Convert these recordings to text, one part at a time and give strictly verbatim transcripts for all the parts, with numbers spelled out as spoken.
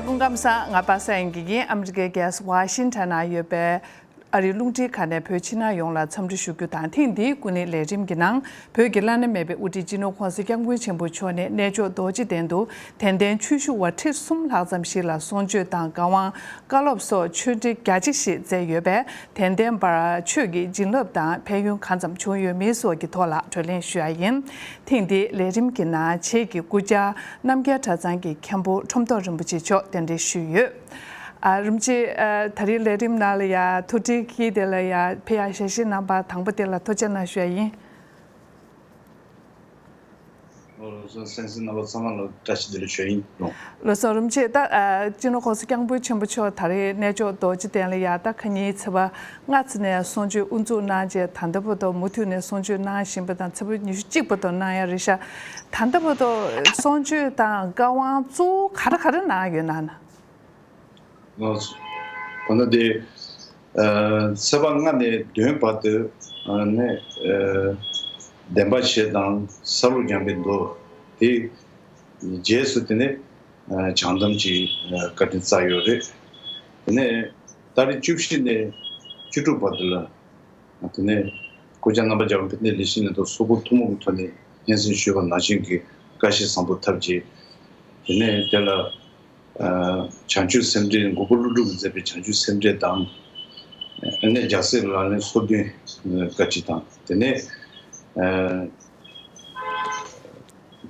སྐུ་ཁམས་བཟང་། ང་པ་སངས་དབྱངས་སྐྱིད་ཡིན། ཨ་མི་རི་ཀའི་རྒྱལ་ས་ཝ་ཤིང་ཊོན་ན་ཡོད་པའི་ཨ་རིའི་རླུང་འཕྲིན་ཁང་ནས་བོད་ཕྱི་ནང་ཡོངས་ལ་འཚམས་འདྲི་ཞུ་རྒྱུ་དང་། ཐེངས་འདིའི་སྐུ་ཉིད་ལས་རིམ་གྱི་ནང་། བོད་ཀྱི་བླ་ན་མེད་པའི་དབུ་ཁྲིད་སྤྱི་ནོར་༸གོང་ས་༸སྐྱབས་མགོན་ཆེན་པོ་མཆོག་ནས་གནས་མཆོག་རྡོ་རྗེ་གདན་དུ་དད་ལྡན་ཆོས་ཞུ་བ་ཁྲི་གསུམ་ལྷག་ཙམ་ཞིག་ལ་གསུང་ཆོས་དང་བཀའ་དབང་། བཀའ་སློབ་སོགས་ཆོས་འབྲེལ་རྒྱ་ཆེ་ཞིག་སྩལ་ཡོད་པས། དད་ལྡན་པར་ཆོས་ཀྱི་བྱིན་རླབས་དང་ཕན་ཡོན་གང་ཙམ་བྱུང་ཡོད་མེད་སོགས་ཀྱི་ཐོག་ལ་གྲོས་གླེང་ཞུ་ཡ་ཡིན། ཐེངས་འདིའི་ལས་རིམ་གྱི་ནང་བྱེས་ཀྱི་སྐུ་བཅར་རྣམ་རྒྱལ་གྲྭ་ཚང་གི་མཁན་པོ་ཁྲོམ་ཐོག་རིན་པོ་ཆེ་མཆོག་གདན་འདྲེན་ཞུས་ཡོད། ཨ། རིན་པོ་ཆེ། ཨ། ད་རེས་ལས་རིམ་ནང་ལ་ཡ་ཐུགས་འཕྲད་ཀྱིས་དེ་ལ་ཡ་ཕེབས་ཡ་ཞལ་བཞེས་གནང་བར་དང་པོ་དེ་ལ་ཐུགས་རྗེ་གནང་ཞུ་ཡ་ཡིན། ལགས་སོ། གསན་གཟིགས་གནང་བ་ཚང་མ་ལ་བཀྲ་ཤིས་བདེ་ལེགས་ཞུ་ཡ་ཡིན། ལགས་སོ། རིན་པོ་ཆེ། ད། ཨ། སྤྱི་ནོར་༸གོང་ས་༸སྐྱབས་མགོན་ཆེན་པོ་མཆོག་ད་རེས་གནས་མཆོག་རྡོ་རྗེ་གདན་ལ་ཡ་ད་ཁ་ཉིན་ཚེས་པ་ལྔ་ཚེ་ནས་གསུང་ཆོས་དབུ་འཛུགས་གནང་རྗེས་ད་ལྟ་བར་དུ་མུ་མཐུད་ནས་གསུང་ཆོས་གནང་བཞིན་པ་དང་། ཚེས་པ་ཉི་ཤུ་གཅིག་བར་དུ་གནང་ཡ་རེད་ཤག་ད་ལྟ་བར་དུ་གསུང་ཆོས་དང་བཀའ་དབང་གཙོ་བོ་ག་རེ་ག་རེ་གནང་ཡོད་ན་ན། ལགས་སོ། ད་ལྟ་དེ། ཨ། ཚེས་པ་ལྔ་ནས་བདུན་བར་དུ། ཨ་ནི། ཨ། བདེན་པ་བཞི་དང་ས་རུ་འགྱངས་པའི་མདོ། དེ་རྗེས་སུ་དེ་ནས། ཨ། བྱང་གཏམ་གྱི། ཨ། བཀའ་དྲིན་སྩལ་ཡོད་རེད། དེ་ནས་ཏ་རིག་བཅུ་བཞི་ནས་བཅུ་དྲུག་བར་དུ་ལ། དེ་ནས་སྐུ་བཅར་རྣམ་པ་བརྒྱ་པ་དཔལ་ལྡན་ལེགས་བཤད་ལྷུན་གྲུབ་སོག་པོ་ཐུན་མོང་གི་ཐོག་ནས་སྙན་སེང་ཞུས་པ་ནང་བཞིན་གྱི་བཀའ་བཞིན་བཟང་པོ་ཐོབ་རྗེས། དེ་ནས་དེ་ལ། ཨ། བྱང་ཆུབ་སེམས་འགྲེལ། མགོན་པོ་ཀླུ་སྒྲུབ་ཀྱིས་མཛད་པའི་བྱང་ཆུབ་སེམས་འགྲེལ་དང་། ཨ་ནི་རྒྱལ་སྲས་ལག་ལེན་སོ་བདུན་བཀའ་ཁྲིད་དང་། དེ་ནས། ཨ།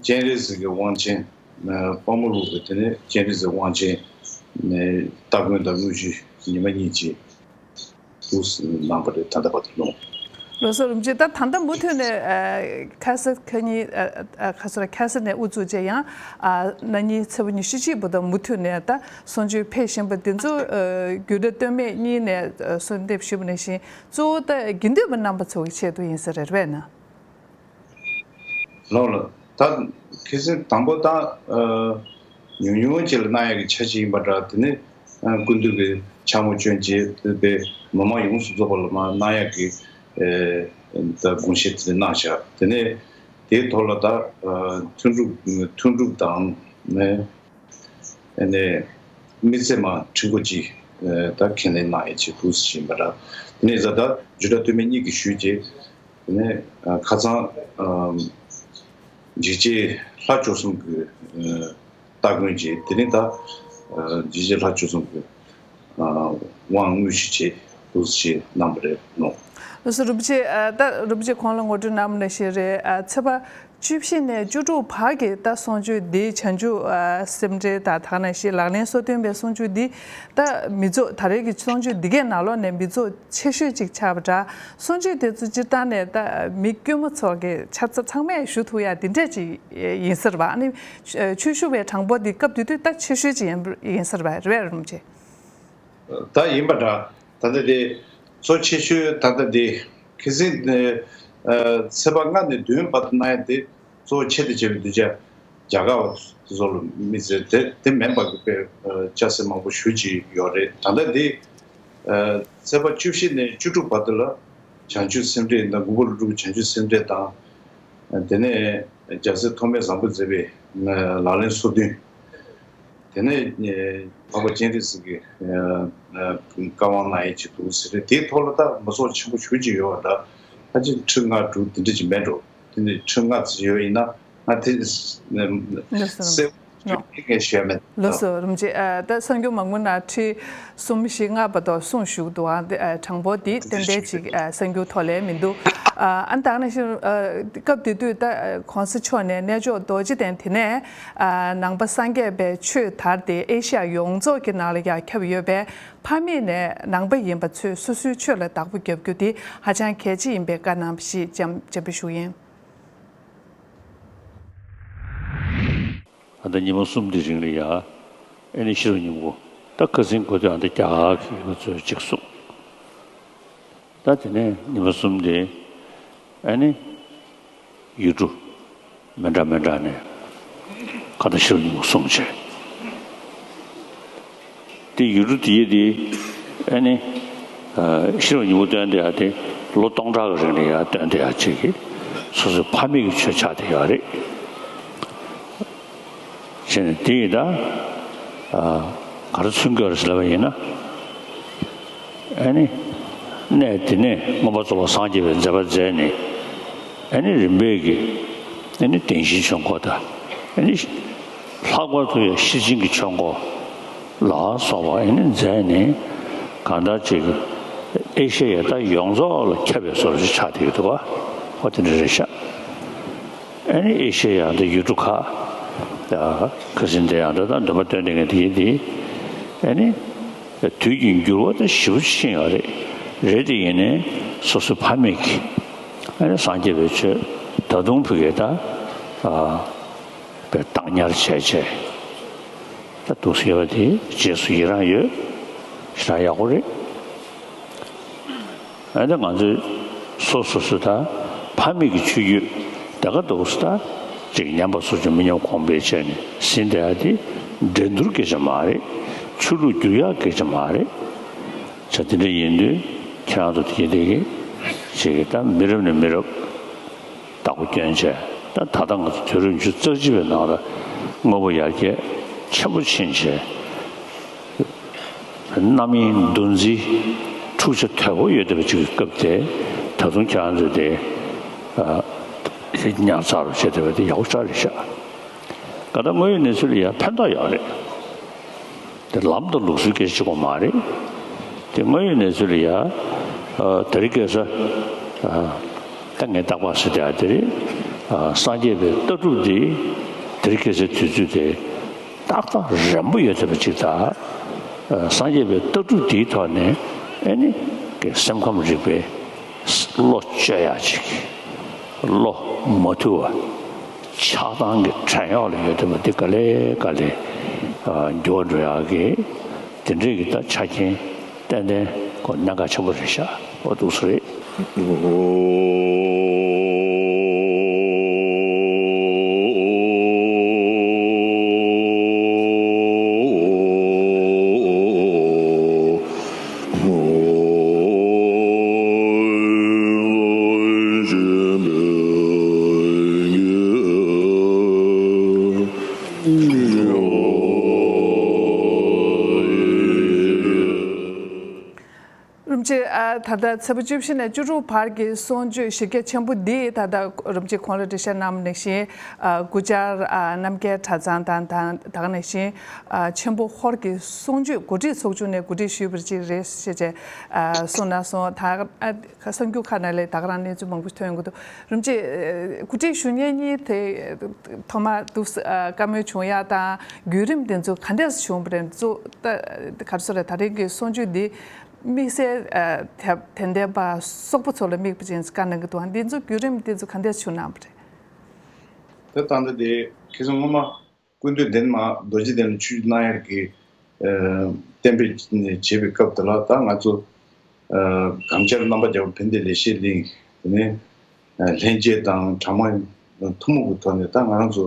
སྤྱན་རས་གཟིགས་ཀྱི་དབང་ཆེན། ཨ། དཔལ་མོ་ལུགས་ཀྱི་དེ་ནས་སྤྱན་རས་གཟིགས་དབང་ཆེན། ཨ། སྟ་གོན་དང་དངོས་གཞི་ཉི་མ་གཉིས་ཀྱི། དུ་གནང་བ་རེད། ད་ལྟ་བར་དུ་ལོངས། ལགས་སོ། རིན་པོ་ཆེ། ད་ད་ལྟ་མུ་མཐུད་ནས། ཨ། ཁ་སང་ཁ་ཉིན། ཨ། ཨ། ཁ་སང་ཁ་སང་ནས་དབུ་འཛུགས་བྱས་ཡང་། ཨ། ན་ནིང་ཚེས་པ་ཉི་ཤུ་གཅིག་བར་དུ་མུ་མཐུད་ནས་ད་གསུང་ཆོས་ཕེབས་བཞིན་པ་འདི་ཚོ། ཨ། རྒྱུད་གྲྭ་སྟོད་སྨད་གཉིས་ནས། ཨ། གསོལ་འདེབས་ཞུས་པ་ནང་བཞིན་གཙོ་བོ་ད་དགེ་འདུན་པ་རྣམ་པ་ཚོ་གི་ཆེད་དུ་ཡིན་ས་རེད་པས་ན། ལགས་ལགས། ད་ཁ་སང་དང་པོ་ད། ཨ། ཉུང་ཉུང་ཅིག་ལ་གནང་ཡག་གི་ཆ་ཞིག་ཡིན་པ་འདྲ། དེ་ནས། ཨ། སྐུ་མདུན་གྱིས་ཕྱག་མོ་སྐྱོན་བྱས། དེ་པའི་མི་མང་ཡོངས་སུ་རྫོགས་པ་ལ་མར་གནང་ཡག་གི། ཨ། ད་དགོངས་བཞེས་དེ་གནང་བཞག་དེ་ནས་དེའི་ཐོག་ལ་ད། ཨ། ཐུན་དྲུག་ཐུན་དྲུག་དང་། ཨ། ཨ་ནི་དམིགས་བརྩེ་མ་ཕྲེང་སྐོར་གཅིག་ཨ། ད་ཁས་ལེན་གནང་ཡག་ཅིག་འདུག་ཟེར་བཞིན་པ་འདྲ། དེ་ནས་ད་ད་རྒྱུད་གྲྭ་སྟོད་སྨད་གཉིས་ཀྱིས་ཞུས་རྗེས། དེ་ནས། ཨ། ཁ་སང་། ཨ། འཇིགས་བྱེད་ལྷ་བཅུ་གསུམ་གྱི། ཨ། སྟ་གོན་བྱས། དེ་ནས་ད། ཨ། འཇིགས་བྱེད་ལྷ་བཅུ་གསུམ་གྱི། ཨ། དབང་དངོས་གཞི་བྱས་འདུག་ཅེས་གནང་བ་རེད་མོ། ལགས་སོ། རིན་པོ་ཆེ། ཨ། ད་རིན་པོ་ཆེ་གོང་ལ་ངོ་སྤྲོད་གནང་བ་ནང་བཞིན་རེད། ཨ། ཚེས་པ་བཅུ་བཞི་ནས་བཅུ་དྲུག་བར་གྱི་ད་གསུང་ཆོས་འདི་བྱང་ཆུབ། ཨ། སེམས་འགྲེལ་དང་། ད་ག་ནང་བཞིན་ལག་ལེན་སོ་བདུན་པའི་གསུང་ཆོས་འདི་ད་མི་ཚོགས། ད་རེས་ཀྱི་གསུང་ཆོས་འདི་གའི་ནང་ལོགས་ནས་མི་ཚོགས་ཆེ་ཤོས་ཅིག་ཆགས་པ་འདྲ། གསུང་ཆོས་དེ་ཚོ་སྤྱིར་བཏང་ནས་ད་མི་དཀྱུས་མ་ཚོ་གི་ཆ་ཚང་མས་ཞུ་ཐུབ་ཡ་དེ་འདྲས་ཅིག་ཡིན་ས་རེད་པ། ཨ་ནི་ཆོས་ཞུ་བའི་གྲངས་འབོར་འདི་སྐབས་དེ་དུས་ད་ཆེ་ཤོས་ཅིག་ཡིན་ཡིན་ས་རེད་པ། རེད་པས་རིན་པོ་ཆེ། ད་ཡིན་པ་འདྲ། ད་ལྟ་དེ་གཙོ་ཆེ་ཤོས་ད་ལྟ་དེ་ཁ་སང་ནས། ཨ། ཚེས་པ་ལྔ་ནས་བདུན་བར་དུ་གནང་ཡ་དེ་གཙོ་ཆེ་དེ་བྱས་པའི་གདུལ་བྱ་རྒྱ་གར་བ་དེ་ཚོ་ལ་དམིགས་བསལ་དེ་དེ་མིན་པ་གི་དཔེ། ཨ། སྐྱ་སེར་མང་པོ་ཞེ་ཅིག་ཡོད་རེད། ད་ལྟ་དེ། ཨ། ཚེས་པ་བཅུ་བཞི་ནས་བཅུ་དྲུག་བར་དུ་ལ་བྱང་ཆུབ་སེམས་འགྲེལ་དང་། མགོན་པོ་ཀླུ་སྒྲུབ་བྱང་ཆུབ་སེམས་འགྲེལ་དང་། དེ་ནས་རྒྱལ་སྲས་ཐོགས་མེད་བཟང་པོས་མཛད་པའི་ལག་ལེན་སོ་བདུན། དེ་ནས་འཕགས་པ་སྤྱན་རས་གཟིགས་ཀྱི་བཀའ་དབང་གནང་ཡས་ཅིག་འདུག་ཟེར་རེད། དེའི་ཐོག་ལ་ད་མི་ཚོགས་ཆེན་པོ་ཞེ་ཅིག་ཡོད་པ་འདྲ། ཕལ་ཆེར་ཁྲི་ལྔ་དྲུག་དེ་འདྲ་ཅིག་མེད་འགྲོ། དེ་ནས་ཁྲི་ལྔ་ཙམ་ཡོད་ཡིན་ན་ང་དེ་གསལ་པོ་ངས་ཤེས་ཡ་མེད། ལགས་སོ། རིན་པོ་ཆེ། ཨ། ད་གསར་འགྱུར་མང་པོ་ནང་ཁྲི་གསུམ་བཞི་ལྔ་བར་དུ་གསུངས་བཞུགས་འདུག། ཨ། དེ། ཨ། གྲངས་འབོར་འདི་ཏན་ཏན་ཅིག། ཨ། གསར་འགྱུར་ཐོག་ལ་མི་འདུག། ཨ། ཨ། ད་ག་ནང་བཞིན། ཨ། སྐབས་དེ་དུས་ད། ཨ། ༸གོང་ས་མཆོག་ནས་གནས་མཆོག་རྡོ་རྗེ་གདན་དེ་ནས། ཨ། ནང་པ་སངས་རྒྱས་པའི་ཆོས་དར་ཏེ་ཨེ་ཤ་ཡ་ཡོངས་རྫོགས་ཀྱི་ནང་ལ་ཡར་ཁྱབ་ཡོད་པས། ཕ་མེས་ནས་ནང་པ་ཡིན་པ་ཚོས་སོ་སོའི་ཆོས་ལ་བདག་པོ་རྒྱབ་རྒྱུ་དེ་ཧ་ཅང་གལ་ཆེ་ཡིན་པའི་བཀའ་གནང་བ་ཞིག་འཇམ་འཇམ་པོ་ཞུ་ཡིན། ད་ལྟ་ཉི་མ་གསུམ་དེའི་རིང་ལ་ཡ། ཨེ་ནི་ཤེས་རབ་སྙིང་པོ། ད་ཁ་སང་གོ་དུས་ཨ་ད་རྒྱ་གར་གྱི་ང་ཚོས་གཅིག་གསུངས། ད་དེ་ནས་ཉི་མ་གསུམ་དེ་ཨེ་ནི་ཡུལ་གྲུ་མི་འདྲ་མི་འདྲ་ནས་ག་ད་ཤེས་རབ་སྙིང་པོ་གསུངས་བྱས། དེ་ཡུལ་གྲུ་དེ་ཡི་དེ་ཨེ་ནི་ཨ་ཤེས་རབ་སྙིང་པོ་བཏོན་དེ་ཡ་དེ་ལོ་སྟོང་ཕྲག་གི་རིང་ལ་ཡ་བཏོན་དེ་ཡ་གཅིག་གིས་སོ་སོའི་ཕ་མེས་ཀྱི་ཆོས་ཆགས་དེ་ཡོད་རེད། བྱས་ནས་དེ་ཡི་ད་ ག་རེ་མཚོན་གྱི་ཡོད་རེད་ཟེར་ལབ་པ་ཡིན་ན། ཨ་ནི། གནས་དེ་ནས་མངོན་པར་རྫོགས་པར་སངས་རྒྱས་པའི་མཛད་པ་མཛད་ནས། ཨ་ནི་རིམ་པས་ཀྱིས། ཨ་ནི་བདེན་བཞིའི་ཆོས་འཁོར་དང་། ཨ་ནི། ལྷག་པར་དུ་ཡང་ཤེར་ཕྱིན་གྱི་ཆོས་འཁོར་ལ་སོགས་པ་ཨ་ནི་མཛད་ནས། གང་ལྟར་ཅིག་ཨེ་ཤེ་ཡ་ད་ཡོངས་རྫོགས་ལ་ཁྱབ་པའི་བཟོ་འདྲ་ཅིག་ཆགས་བསྡད་ཀྱི་འདུག་ག་ཨོ་དེ་འདྲ་རེད་ཤག་ཨ་ནི་ཨེ་ཤེ་ཡ་འདི་ཡུལ་གྲུ་ཁག་ད་ཁ་སང་དེ་ཡང་འདི་ད་འདོན་པ་སྟོན་བསྡད་མཁན་དེ་ཡིན་དེ། ཨ་ནི་དུས་ཀྱི་འགྱུར་བ་དེ་ཞེ་པོ་ཕྱིན་ཡོད་རེད། རེད་དེ་ཡིན་ནའི་སོ་སོའི་ཕ་མེས་ཀྱིས་ཨ་ནི་སངས་རྒྱས་པའི་ཆོས་ད་དུང་ཕ་གིར་ད་ཨ་བདག་ཉར་བྱས་བྱས་ད་འདུག་སེ་ཡོད་པ་དེ་རྗེས་སུ་ཡི་རང་ཡོད། ཞེ་དྲག་ཡག་པོ་རེད། ཨ་ནི་ང་ཚོས་སོ་སོ་སོ་ད་ཕ་མེས་ཀྱི་ཆོས་བརྒྱུད་དེ་ག་འདུག་སེ་ད་ཅིག་ཉམས་པ་སོར་ཆུད་མི་ཉམས་གོང་འཕེལ་བྱས་ནས་ཟིན་བསྡད་ཡ་དེ་འགྲན་བསྡུར་སྐད་ཆ་མ་རེད། ཆོས་ལུགས་བསྒྱུར་ཡག་སྐད་ཆ་མ་རེད། བྱས་དེ་འདྲ་ཡིན་དུས་ཁྱེད་རང་ཚོ་དེ་ག་དེ་གི་ཅིག་ད་མི་རབས་ནས་མི་རབས་བདག་པོ་བསྐྱོན་བྱས་ད་ད་ལྟ་ང་ཚོ་དུས་རབས་ཉི་ཤུ་རྩ་གཅིག་པའི་ནང་ལ་དངོས་པོ་ཡར་རྒྱས་ཆེན་པོ་ཕྱིན་བྱས། རྣམ་གཡེང་འདུ་འཛི་འཁྲུག་ཆ་དོད་པོ་ཡོད་བསྡད་པ་ཅིག་གི་སྐབས་དེ་ད་དུང་ཁྱེད་རང་ཚོས་དེ་ཨ་ཉར་ཚགས་རུ་བྱས་བསྡད་པ་དེ་ཡག་པོ་ཞེ་དྲག་རེད་ཤག་ག་ད་དངོས་ཡོད་གནས་ཚུལ་ལ་ཡང་ཕན་ཐོགས་ཡོད་རེད། དེ་ལམ་དང་ལུགས་སྲོལ་སྐད་ཆ་གཅིག་པོ་མ་རེད། དེ་དངོས་ཡོད་གནས་ཚུལ་ལ་ཡང་ཨ་དེ་རིང་ཁ་སང་ཨ་ད་ངས་རྟག་པར་ཟེར་བསྡད་ཡ་དེ་རེད། ཨ་སངས་རྒྱས་པའི་ལྟ་གྲུབ་འདི་དེ་རིང་ཁ་སང་དུས་ཚོད་དེ། ཏག་ཏག་རན་པོ་ཡོད་བསྡད་པ་ཅིག་དང་། སངས་རྒྱས་པའི་ལྟ་གྲུབ་འདིའི་ཐོག་ནས་ཨེ་ནི་གི་སེམས་ཁམས་རིག་པའི་བློ་བཅོས་ཡག་ཅིག་བློ་མ་ཐུལ་བ། ཆགས་སྡང་གི་བྲན་གཡོག་ལ་ཡོད་བསྡད་པ་འདི་ག་ལེ་ག་ལེ་འགྱུར་བ་འགྲོ་ཡག་གི་དེ་འདྲའི་གི་ད་ཆ་རྐྱེན་ཏན་ཏན་ཁོ་གནད་འགག་ཆེན་པོ་རེད་ཤག་འོ་འདུག་སེ་རེད། རིན་པོ་ཆེ། ཨ་ད་ལྟ་ཚེས་པ་བཅུ་བཞི་ནས་བཅུ་དྲུག་བར་གྱི་གསུང་ཆོས་གཞི་རྒྱ་ཆེན་པོ་འདི་ད་ལྟ་རིན་པོ་ཆེ་ཁོང་ལ་འགྲེལ་བཤད་གནང་བ་ནང་བཞིན། ཨ་སྐུ་བཅར་ཨ་རྣམ་རྒྱལ་གྲྭ་ཚང་དང་དང་ད་ག་ནང་བཞིན་ཨ་ཆེན་པོ་ཧོར་གྱི་གསུང་ཆོས་གོ་སྒྲིག་ཚོགས་ཆུང་ནས་གོ་སྒྲིག་ཞུས་པ་ཅིག་རེད་ཞེས་བྱས་ཨ་གསུངས་གནང་སོང་། ད་ཨ་གསར་འགྱུར་ཁག་ནང་ལ་ད་ག་རང་གནས་ཚུལ་མང་པོ་ཐོན་ཡོང་གི་འདུག་རིན་པོ་ཆེ། ཨ་གོ་སྒྲིག་ཞུ་མཁན་གཉིས་དེ་ཐོག་མར་འདུག་ཨ་བཀའ་མོལ་བྱུང་ཡག་དང་བརྒྱུད་རིམ་དེ་ཚོ་ག་འདྲས་བྱུང་བ་རེད། གཙོ་ད་ག་རེ་ཟེར་རེད། ད་རིང་གི་གསུང་ཆོས་འདི། དམིགས་བསལ་ཨ་དད་དད་ལྡན་པ་སོག་པོ་ཚོ་ལ་དམིགས་པ་ཅན་བཀའ་གནང་གི་འདུག་དེ་ཚོ་བརྒྱུད་རིམ་དེ་ཚོ་ག་འདྲས་བྱུང་གནང་བ་རེད། དེ་ལྟ་ན་དེ་ཁ་སང་སྔོན་མ་སྐུ་མདུན་འདན་མ་རྡོ་རྗེ་གདན་ལ་ཆོས་ཞུ་གནང་ཡག་གི་ཨ་གཏན་འབེབས་བྱས་པའི་སྐབས་དེ་ལ་ད་ང་ཚོ་ཨ་གངས་ལྗོངས་རྣམ་པ་རྒྱལ་བ་ཕན་བདེ་ལེགས་བཤད་གླིང་དེ་ནས་ཨ་ལྷན་རྒྱས་དང་གྲྭ་མང་ཐུན་མོང་གི་ཐོག་ནས་ད་ང་རང་ཚོ་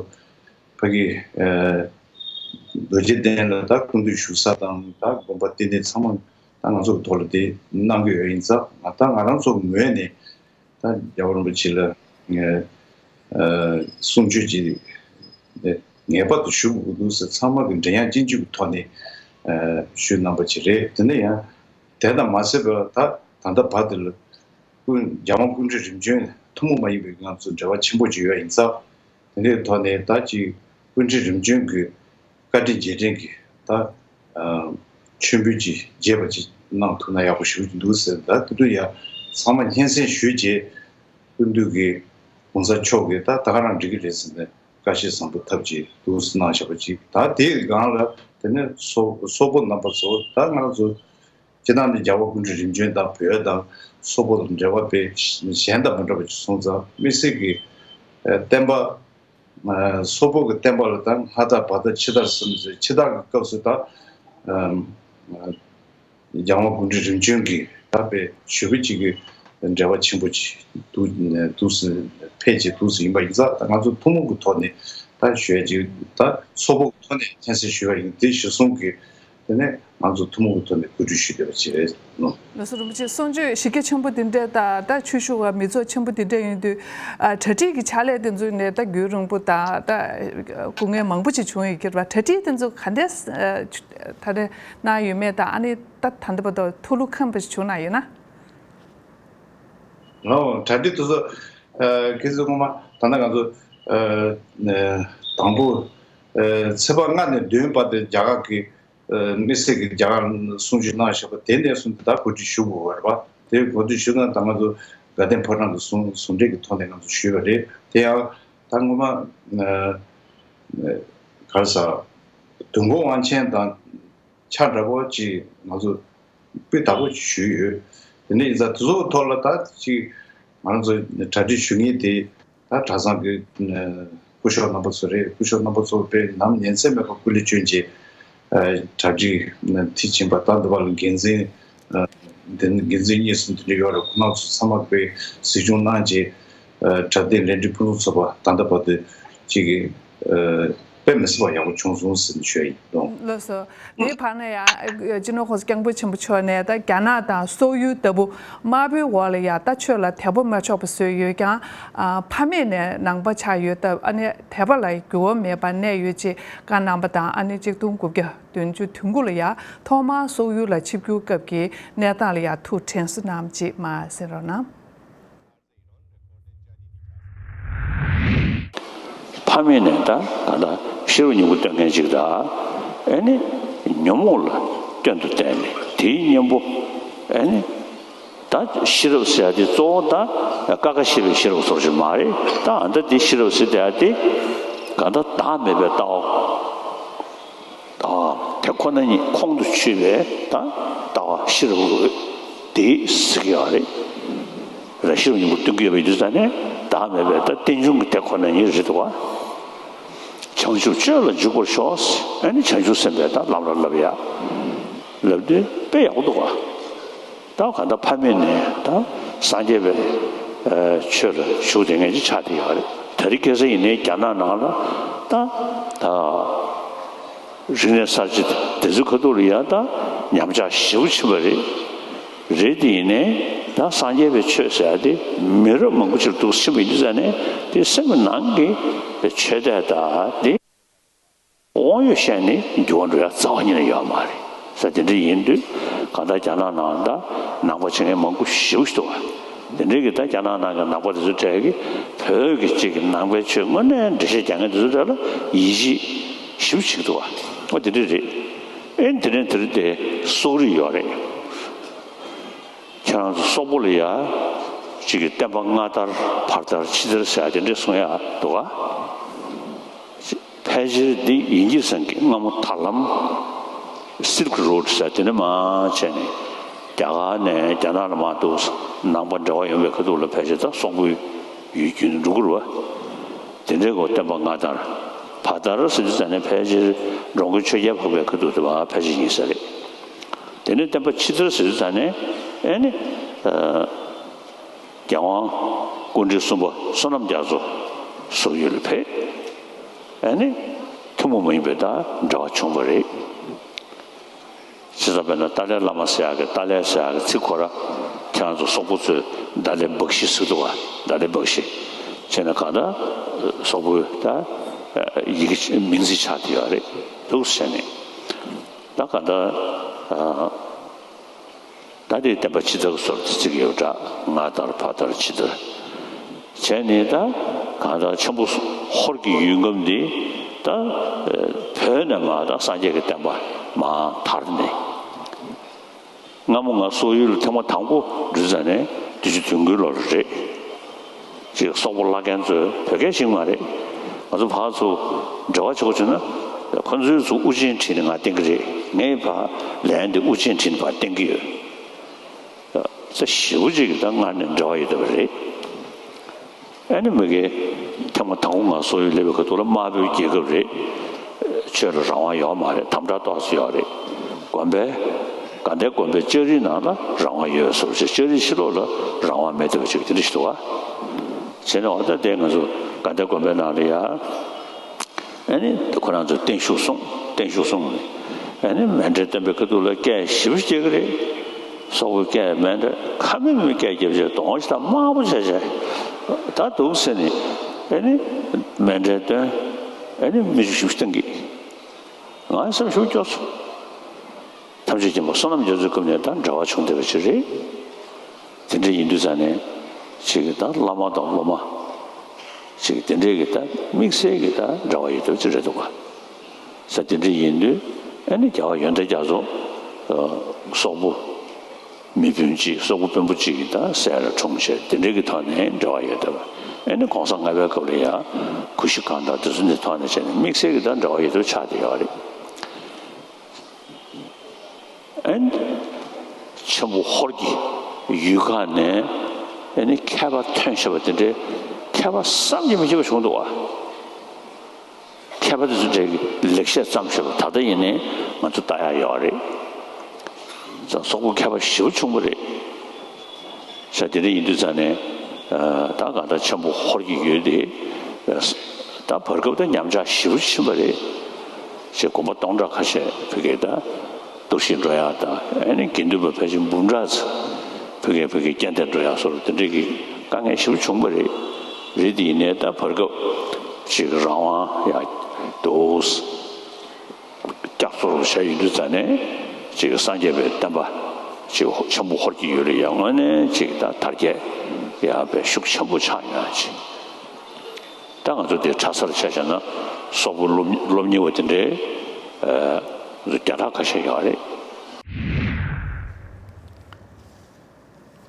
ཕ་གི་ཨ་རྡོ་རྗེ་གདན་ལ་ད་སྐུ་མདུན་བཞུགས་ས་དང་ད་དགོན་པ་རྟེན་གདན་ཚང་མ་ད་ང་ཚོ་གི་ཐོག་ལ་དེ་གནང་གི་ཡོད་ཡིན་ཙང་ད་ང་རང་ཚོ་ངོས་ནས་ད་རྒྱལ་བ་རིན་པོ་ཆེ་ལ་ངས་ཨ་གསུང་ཆོས་ཅིག་ངེས་པར་དུ་ཞུ་དགོས་ཀྱི་འདུག་ཟེར་ཚང་མ་གི་མགྲིན་དབྱངས་གཅིག་མཇུག་གི་ཐོག་ནས་ཨ་ཞུས་གནང་པ་ཅིག་རེད། དེ་ནས་ཡང་དེ་དང་མ་ཟད་པར་ད་ད་ལྟ་བར་དུ་ལ་ཀུན་རྒྱལ་དབང་ཀུན་འདུས་རིམ་བྱོན་ཐུན་མོང་མ་ཡིན་པའི་ང་ཚོ་འབྲེལ་བ་ཆེན་པོ་ཅིག་ཡོད་ཡིན་ཙང་། དེ་འདྲའི་ཐོག་ནས་ད་ཅིག་ཀུན་འདུས་རིམ་བྱོན་གྱི་བཀའ་དྲིན་རྗེས་དྲན་གྱི་ད་ཨ་མཆོད་འབུལ་ཅིག་རྒྱས་པ་ཅིག་གནང་ཐུབ་ན་ཡག་པོ་ཞེ་པོ་ཅིག་འདུག་ཟེར། ད་དེ་དུས་ཡ་ཚང་མ་སྙན་སེང་ཞུས་རྗེས་སྐུ་མདུན་གྱི་གོང་ས་མཆོག་གིས་ད་ད་ག་རང་འགྲིག་གི་རེད་ཟེར་ནས་བཀའ་བཞེས་བཟང་པོ་ཐབས་ཅིག་འདུག་ཟེར་གནང་བཞག་པ་ཅིག་ད་དེའི་སྒང་ལ་དེ་ནས་སོག་སོག་པོ་རྣམ་པ་ཚོ་ད་ང་རང་ཚོ་སྤྱིར་བཏང་ནི་རྒྱལ་བ་ཀུན་འདུས་རིམ་བྱོན་དང་བོད་དང་སོག་པོ་དང་འབྲེལ་བ་དཔེ་གཞན་དང་མི་འདྲ་བ་ཅིག་སོང་ཙང་དམིགས་བསལ་གྱི་ཨ་བསྟན་པ་ཨ་སོག་པོ་གི་བསྟན་པ་ལ་ད་ལྷ་དར་བ་དར་ཕྱི་དར་གསུམ་ཟེར། ཕྱི་དར་གྱི་སྐབས་སུ་ད་ཨ་རྒྱལ་དབང་ཀུན་འདུས་རིམ་བྱོན་གྱི་ད་དཔེ་ཞེ་པོ་ཅིག་གི་འབྲེལ་བ་ཆེན་པོ་ཅིག་འདུག་འདུག་སེ་འཕེལ་ཅིག་འདུག་སེ་ཡིན་པ་ཡིན་ཙང་ད་ང་ཚོ་ཐུན་མོང་གི་ཐོག་ནས་ད་ཞུ་ཡ་ཅིག་ད་སོག་པོ་གི་ཐོག་ནས་མཁྱེན་གསལ་ཞུ་བ་ཡིན། དེ་གཞིར་བཟུང་གི་ དེ་ནས་ང་ཚོ་ཐུན་མོང་གི་ཐོག་ནས་གོ་སྒྲིག་ཞུས་བསྡད་པ་ཅིག་རེད་ནོ། ལགས་སོ། རིན་པོ་ཆེ། གསུང་ཆོས་གཞི་རྒྱ་ཆེན་པོ་འདི་འདྲས་དང་ད་ཆོས་ཞུ་བ་མི་ཚོགས་ཆེན་པོ་འདི་འདྲས་ཡིན་དུས། ཨ། གྲ་སྒྲིག་གི་ཕྱག་ལས་དེ་ཚོ་ནས་ད་རྒྱུན་རིང་པོ་དང་ད་སྐུ་ངལ་མང་པོ་ཅིག་བྱུང་ཡོད་ཀྱི་རེད་པ། གྲ་སྒྲིག་དེ་ཚོ་ག་འདྲས་ད་རེས་གནང་ཡོད་མེད་དང་། ཨ་ནི་ད་ད་ལྟ་བར་དུ་ཐུགས་བློ་ཁེངས་པ་ཞིག་བྱུང་ན་ཡིན་ན། ཨོ། གྲ་སྒྲིག་དེ་ཚོ། ཨ། ཁྱེད་ཚོ་ངོ་མ་ད་ལྟ་ང་ཚོ། ཨ། ཨ། དང་པོ། ཨ། ཚེས་པ་ལྔ་ནས་བདུན་བར་དུ་རྒྱ་གར་གྱི། ཨ། དམིགས་བསལ་གྱི་རྒྱ་གར་གསུང་ཆོས་གནང་བཞག་པ་དེ་ནས་བཟུང་སྟེ་ད་གོ་སྒྲིག་ཞུ་དགོས་པ་རེད་པ། དེ་གོ་སྒྲིག་ཞུ་ན་ད་ང་ཚོ་དགའ་ལྡན་ཕོ་བྲང་གི་ཟུང་ཟུང་འབྲེལ་གྱི་ཐོག་ནས་ང་ཚོ་ཞུས་པ་རེད། དེ་ཡང་ད་ངོ་མ། ཨ། ག་རེ་ཟ། དུས་འཁོར་དབང་ཆེན་དང་ཆ་འདྲ་པོ་ཅིག་ང་ཚོ་སྤུས་དག་པོ་ཞུས་ཡོད། དེ་འདྲ་ཡིན་ཙང་དེ་ཚོའི་ཐོག་ལ་ད་ཅིག་ང་ཚོ་གྲ་སྒྲིག་ཞུ་མཁན་དེ། ད་གྲྭ་ཚང་གི་སྐུ་ཞབས་རྣམ་པ་ཚོ་རེད། སྐུ་ཞབས་རྣམ་པ་ཚོ་དཔེ་ནམ་ཉིན་མཚན་མེད་པར་སྐུ་ལས་བསྐྱོན་བྱས། ཨ། གྲ་སྒྲིག་མཐིལ་ཕྱིན་པ། ད་འདི་བར་ལ་འགན་འཛིན། ཨ། འདི་འགན་འཛིན་གཉིས་གསུམ་དེ་འདྲ་ཡོད་རེད། ཁོང་རྣམ་ཚོ་ཚང་མ་དཔེ་གཟིགས་སྐྱོང་གནང་བྱས། ཨ། གྲྭ་སྡེ་ལས་འཛིན་ཕུན་སུམ་ཚོགས་པ་ད་ལྟ་བར་དུ་ཅིག་གི། ཨ། དཔེ་མི་སྲིད་པ་ཡག་པོ་བྱུང་སོང་ཟེར་ནས་ཞུ་ཡ་ཡིན་ལགས་སོ། དེའི་བར་ན་ཡང་སྤྱི་ནོར་༸གོང་ས་༸སྐྱབས་མགོན་ཆེན་པོ་མཆོག་ནས་ད་རྒྱ་ནག་དང་སོག་ཡུལ་ལྟ་བུ་དམར་པོའི་འོག་ལ་ཡང་ད་ཆོས་ལ་དད་པ་མ་ཆོག་པ་བཟོས་ཡོད་ཀྱང་། ཨ། ཕ་མེས་ནས་ནང་པ་ཆགས་ཡོད་སྟབས། ཨ་ནི་དད་པ་ལ་འགྱུར་བ་མེད་པར་གནས་ཡོད་ཅེས་བཀའ་གནང་བ་དང་། ཨ་ནི་གཅིག་སྟོང་དགུ་བརྒྱ་བདུན་ཅུ་དོན་དགུ་ལ་ཡང་ཐོག་མར་སོག་ཡུལ་ལ་ཆིབས་བསྒྱུར་སྐབས་ཀྱི་གནས་སྟངས་ལ་ཡང་ཐུགས་དྲན་གསོ་གནང་བ་ཅིག་མར་གསན་རོགས་གནང་། ཕ་མེས་ནས་ད་གང་ལྟར་ཤེས་རབ་སྙིང་པོ་སྟོན་མཁན་ཅིག་དང་། ཨེ་ནི་ཉོན་མོངས་ལ་སྐྱོན་དུ་བལྟས་ནས་དེའི་གཉེན་པོ། ཨེ་ནི་ད་ཤེས་རབ་ཟེར་ཡ་དེ་གཙོ་བོ་ད་ཀ་ཁ་ཤེས་པའི་ཤེས་རབ་ཟེར་བ་ཞིག་མ་རེད། ད་ཨ་ད་དེ་ཤེས་རབ་ཟེར་བསྡད་ཡ་དེ་གང་ལྟར་བདག་མེད་པའི་ལྟ་བ། ལྟ་བ་དེ་ཁོ་ན་ཉིད་ཁོང་དུ་ཆུད་པའི་ད་ལྟ་བ་ཤེས་རབ་དགོས། དེ་ཟེར་གྱི་ཡོད་རེད། ར་ཤེས་རབ་སྙིང་པོ་སྟོན་གྱི་ཡོད་པ་ཡིན་དུས་ཙང་ནས་བདག་མེད་པའི་ད་རྟེན་འབྱུང་གི་དེ་ཁོ་ན་ཉིད་རེད་འདུག་བ། བྱང་ཆུབ་སྤྱོད་ལ་འཇུག་པར་ཤོག་ཨ་ནི་བྱང་ཆུབ་སེམས་དཔའི་ད་ལམ་ར་བསླབ་ཡ། བསླབ་དུས་དཔེ་ཡག་པོ་འདུག་བ། ད་གང་ལྟར་ཕ་མེས་ནས་ད་སངས་རྒྱས་པའི་ཨ་ཆོས་ལ་ཞུགས་བསྡད་མཁན་ཅིག་ཆགས་བསྡད་ཡོད་རེད། དེ་རིང་ཁ་སང་ཡིན་ནའི་རྒྱ་ནག་ནང་ལ་ད་ད་རིག་གནས་གསར་བརྗེ་དེ་ཚོའི་ཁ་ཐུག་ལ་ཡ་ད་ཉམས་ཆག་ཞེ་པོ་ཕྱིན་པ་རེད། རེད་དེ་ཡིན་ནའི་ད་སངས་རྒྱས་པའི་ཆོས་ཟེར་ཡ་དེ་མི་རབས་མང་པོ་ཅིག་ལ་འདུག་ཕྱིན་པ་ཡིན་དུས་ཙང་ནས་དེ་སེམས་ཀྱི་ནང་གི་ཆོས་དད་ད་དེ། དབང་ཡོད་བཤད་ནས་འགྱུར་བ་འགྲོ་ཡ་རྩ་བ་ཉིད་ནས་ཡོད་མ་རེད་ཟེར། དེ་འདྲ་ཡིན་དུས་གང་ལྟར་རྒྱ་ནག་ནང་ད་ནང་པ་བྱེད་མཁན་མང་པོ་ཞེ་པོ་ཞིག་འདུག་བ། དེ་འདྲའི་གི་ད་རྒྱ་ནག་ནང་གི་ནང་པ་དེ་ཚོ་གྲས་ཀྱིས་བོད་ཀྱི་གཅིག་གི་ནང་པའི་ཆོས་དངོས་གནས་འགྲེལ་བཤད་རྒྱག་མཁན་དེ་ཚོ་གྲས་ལ་ཡིད་ཆེས་ཞེ་པོ་བྱེད་ཀྱི་འདུག་བ། ཨོ་དེ་འདྲ་རེད། ཨེ་དེ་ནས་དེ་རིང་དེ་སོག་རིགས་ཡོད་རེད། ཁྱེད་རང་ཚོ་སོག་པོ་ལ་ཡ་གཅིག་གི་བསྟན་པ་སྔ་དར་བར་དར་ཕྱི་དར་ཟེར་ཡ་དེ་འདྲ་གསུང་ཡ་འདུག་ག། ཕལ་ཆེར་འདི་ཡིན་གྱི་བསམ་གི། སྔ་མོ་དར་ལམ་Silk Road ཟེར་དེ་འདྲ་མར་བྱས་ནས་རྒྱ་གར་ནས་རྒྱ་ནག་ལ་མར་འདུག་ནང་པ་འབྲེལ་བ་ཡོང་བའི་ཁ་ཐུག་ལ་ཕལ་ཆེར་ད་སོག་པོའི་ཡུལ་རྒྱུན་དུ་འགྲོ་གི་རེད་བ། དེ་འདྲའི་སྐོར་བསྟན་པ་སྔ་དར་བར་དར་ཟེར་དུས་ཙང་ནས་ཕལ་ཆེར་འགྲོ་མགོན་ཆོས་རྒྱལ་འཕགས་པའི་ཁ་ཐུག་དེ་བ་ཕལ་ཆེར་ཡིན་ས་རེད། དེ་ནས་བསྟན་པ་ཕྱི་དར་ཟེར་དུས་ཙང་ནས་ཨེ་ནི། ཨ། རྒྱལ་དབང་སྐུ་ཕྲེང་གསུམ་པ་བསོད་ནམས་རྒྱ་མཚོ་སོག་ཡུལ་ལ་ཕེབས། ཨ་ནི་ཐུན་མོང་མ་ཡིན་པའི་ད་འབྲེལ་བ་བྱུང་བ་རེད། བྱས་ཙང་དཔེར་ན་ཏཱ་ལའི་བླ་མ་ཟེར་ཡག་གི་ཏཱ་ལའི་ཟེར་ཡག་གི་ཚིག་ཁོ་ར་ཁྱེད་རང་ཚོ་སོག་པོ་ཚོས་ཏཱ་ལའི་བག་ཤི་ཟེར་འདུག་ག། ཏཱ་ལའི་བག་ཤི་བྱས་ན་གང་ལྟར་སོག་པོའི་ད་ཡི་གེ་མིང་ཚིག་ཆགས་བསྡད་ཡོད་རེད་འདུག་ཟེར་ནས། ད་གང་ལྟར། ད་དེ་བསྟན་པ་ཕྱི་དར་གྱི་བཟོ་འདྲ་བརྩི་གི་ཡོད་འདྲ། སྔ་དར་བར་དར་ཕྱི་དར་བྱས་ནས་ད་གང་ལྟར་ཆེན་པོ་ཧོར་གྱི་ཡུལ་ཁམས་འདི་ད་བོད་ནས་མར་ད་སངས་རྒྱས་ཀྱི་བསྟན་པ་མར་དར་ནས། སྔ་མོ་ང་སོག་ཡུལ་ལ་ཐེངས་མ་དང་པོ་འགྲོ་ཙ་ནས་དུས་ཆེན་དོན་དགུའི་ལོ་ལ་རེད། ཅིག་སོག་པོ་བླ་རྒན་ཚོས། བོད་སྐད་ཤེས་ཀྱི་མ་རེད། ང་ཚོ་ཕར་ཚུར་འབྲེལ་བ་བྱེད་དགོས་བྱུང་ན་ཁོ་ཚོས་ཚུར་དབུ་ཅན་ཁྲིད་ནས་ང་བསྟན་གྱི་རེད། ངས་ཕར་ལན་དེ་དབུ་ཅན་ཁྲིད་ནས་ཕར་བསྟན་གྱི་ཡོད། ས་ཞེ་པོ་ཅིག་གི་ད་སྔར་ནས་འབྲེལ་བ་ཡོད་བསྡད་པ་རེད། ཨ་ནི་མ་གི་ཐེངས་མ་དང་པོ་ང་སོག་ཡུལ་སླེབས་པའི་ཁ་ཐུག་ལ་དམར་པོའི་རྒྱལ་ཁབ་རེད། ཆོས་ལ་རང་དབང་ཡོད་མ་རེད། དམ་དྲག་ཏོག་ཙམ་ཡོད་རེད། དགོན་པའི་དགའ་ལྡན་དགོན་པའི་ལྕགས་རིའི་ནང་ལ་རང་དབང་ཡོད་བཟོ་འདྲ་ཅིག། ལྕགས་རིའི་ཕྱི་ལོགས་ལ་རང་དབང་མེད་བསྡད་པ་ཅིག་དེ་འདྲ་ཞིག་འདུག་ག། བྱས་ན་འོ་ད་དེ་ང་ཚོ་དགའ་ལྡན་དགོན་པའི་ནང་ལ་ཡ། ཨ་ནི་ཁོ་རང་ཚོས་བརྟན་བཞུགས་གསུངས། བརྟན་བཞུགས་གསུངས་ནས་ ཨ་ནི་མཎྜལ་སྟོན་པའི་ཁ་ཐུག་ལ་སྐད་ཞེ་པོ་ཅིག་རྒྱག་གི་རེད། སོག་པོའི་སྐད་མཎྜལ་ཁ་མིག་མིག་སྐད་རྒྱབ་བྱས་གདོང་ཞིག་དང་དམར་པོ་བྱས་བྱས་ད་འདུག་ཟེར་ནས་ཨ་ནི་མཎྜལ་སྟོན། ཨ་ནི་མི་ཞེ་པོ་ཅིག་བཏང་གི། ང་སེམས་ཞེ་པོ་སྐྱོ་སོང་། ཐམས་ཅད་མཁྱེན་པ་བསོད་ནམས་རྒྱ་མཚོའི་སྐབས་ནས་ད་འབྲེལ་བ་བྱུང་བསྡད་པ་ཅིག་རེད། དེ་འདྲ་ཡིན་དུས་ཙང་ནས་ཅིག་ད་བླ་མ་དང་སློབ་མ་ཅིག་དེ་འདྲའི་གི་ད་དམིགས་བསལ་གྱི་ད་འབྲེལ་བ་ཡོད་དོ་ཅིག་རེད་འདུག་ག་ས་དེ་འདྲ་ཡིན་དུས་ཨ་ནི་རྒྱལ་བ་ཡོན་ཏན་རྒྱ་མཚོ་སོག་པོ་མི་དཔོན་གཅིག་སོག་པོ་དཔོན་པོ་གཅིག་གི་ད་སྲས་ལ་འཁྲུངས་བྱས་དེ་འདྲའི་གི་ཐོག་ནས་འབྲེལ་བ་ཡོད་དོ། ཨ་ནི་གོང་ས་ལྔ་པའི་སྐབས་ལ་ཡང་གུ་ཤྲི་གང་དང་དེ་ཚོ་འདི་ཐོག་ནས་བྱས་ནས་དམིགས་བསལ་གྱི་ད་འབྲེལ་བ་ཡོད་དོ་ཆགས་བསྡད་ཡོད་རེད། ཨན། ཆེན་པོ་ཧོར་གྱི་ཡུལ་ཁག་ནས་ཨ་ནི་མཁས་པ་ཐོན་བཞིན་པ་དེ་འདྲའི་མཁས་པ་བསམ་གྱིས་མི་ཁྱབ་པ་བྱུང་འདུག་བ། མཁས་པ་དེ་ཚོ་འདྲའི་ལེགས་བཤད་བརྩམས་བཞིན་པ་ད་ལྟ་ཡིན་ནའི་ང་ཚོ་ལྟ་ཡག་ཡོད་རེད། ཙང་སོག་པོ་མཁས་པ་ཞེ་པོ་བྱུང་བ་རེད། ས་དེ་འདྲ་ཡིན་དུས་ཙང་ནས་ད་གང་ལྟར་ཆེན་པོ་ཧོར་གྱི་ཡུལ་དེ་ད་བར་སྐབས་ད་ཉམས་ཆག་ཞེ་པོ་ཕྱིན་པ་རེད། ཅེས་དགོན་པ་སྟོང་ཕྲག་ཁ་ཤས་བོད་སྐད་ད་གཏོར་བཤིག་འགྲོ་ཡག་དང་ཨ་ནི་དགེ་འདུན་པ་ཕལ་ཆེར་འབུམ་ཕྲག་ཙམ་བོད་སྐད་བོད་སྐད་སྐྱོན་ཏེ་འགྲོ་ཡག་སོགས་དེ་འདྲའི་གི་དཀའ་ངལ་ཞེ་པོ་བྱུང་བ་རེད། རེད་དེ་ཡིན་ནའི་ད་བར་སྐབས་ཅིག་རང་དབང་ཡག་འདུག་བསྐྱར་གསོ་རོགས་བྱས་ཡོང་དུས་ཙང་ནས་ཅིག་སངས་རྒྱས་པའི་བསྟན་པ་ཅིག་ཆེན་པོ་ཧོར་གྱི་ཡུལ་ལ་ཡང་དངོས་གནས་ཅིག་ད་དར་རྒྱས་ཡག་པའི་ཤུགས་ཆེན་པོ་ཆགས་ཡོང་ཅིག་ད་ང་ཚོ་དེ་གྲྭ་སར་ཆ་བཞག་ན་སོག་པོ་སློབ་སློབ་གཉེར་བ་དེ་འདྲའི་བརྒྱ་ཕྲག་ཁ་ཤས་ཡོད་རེད།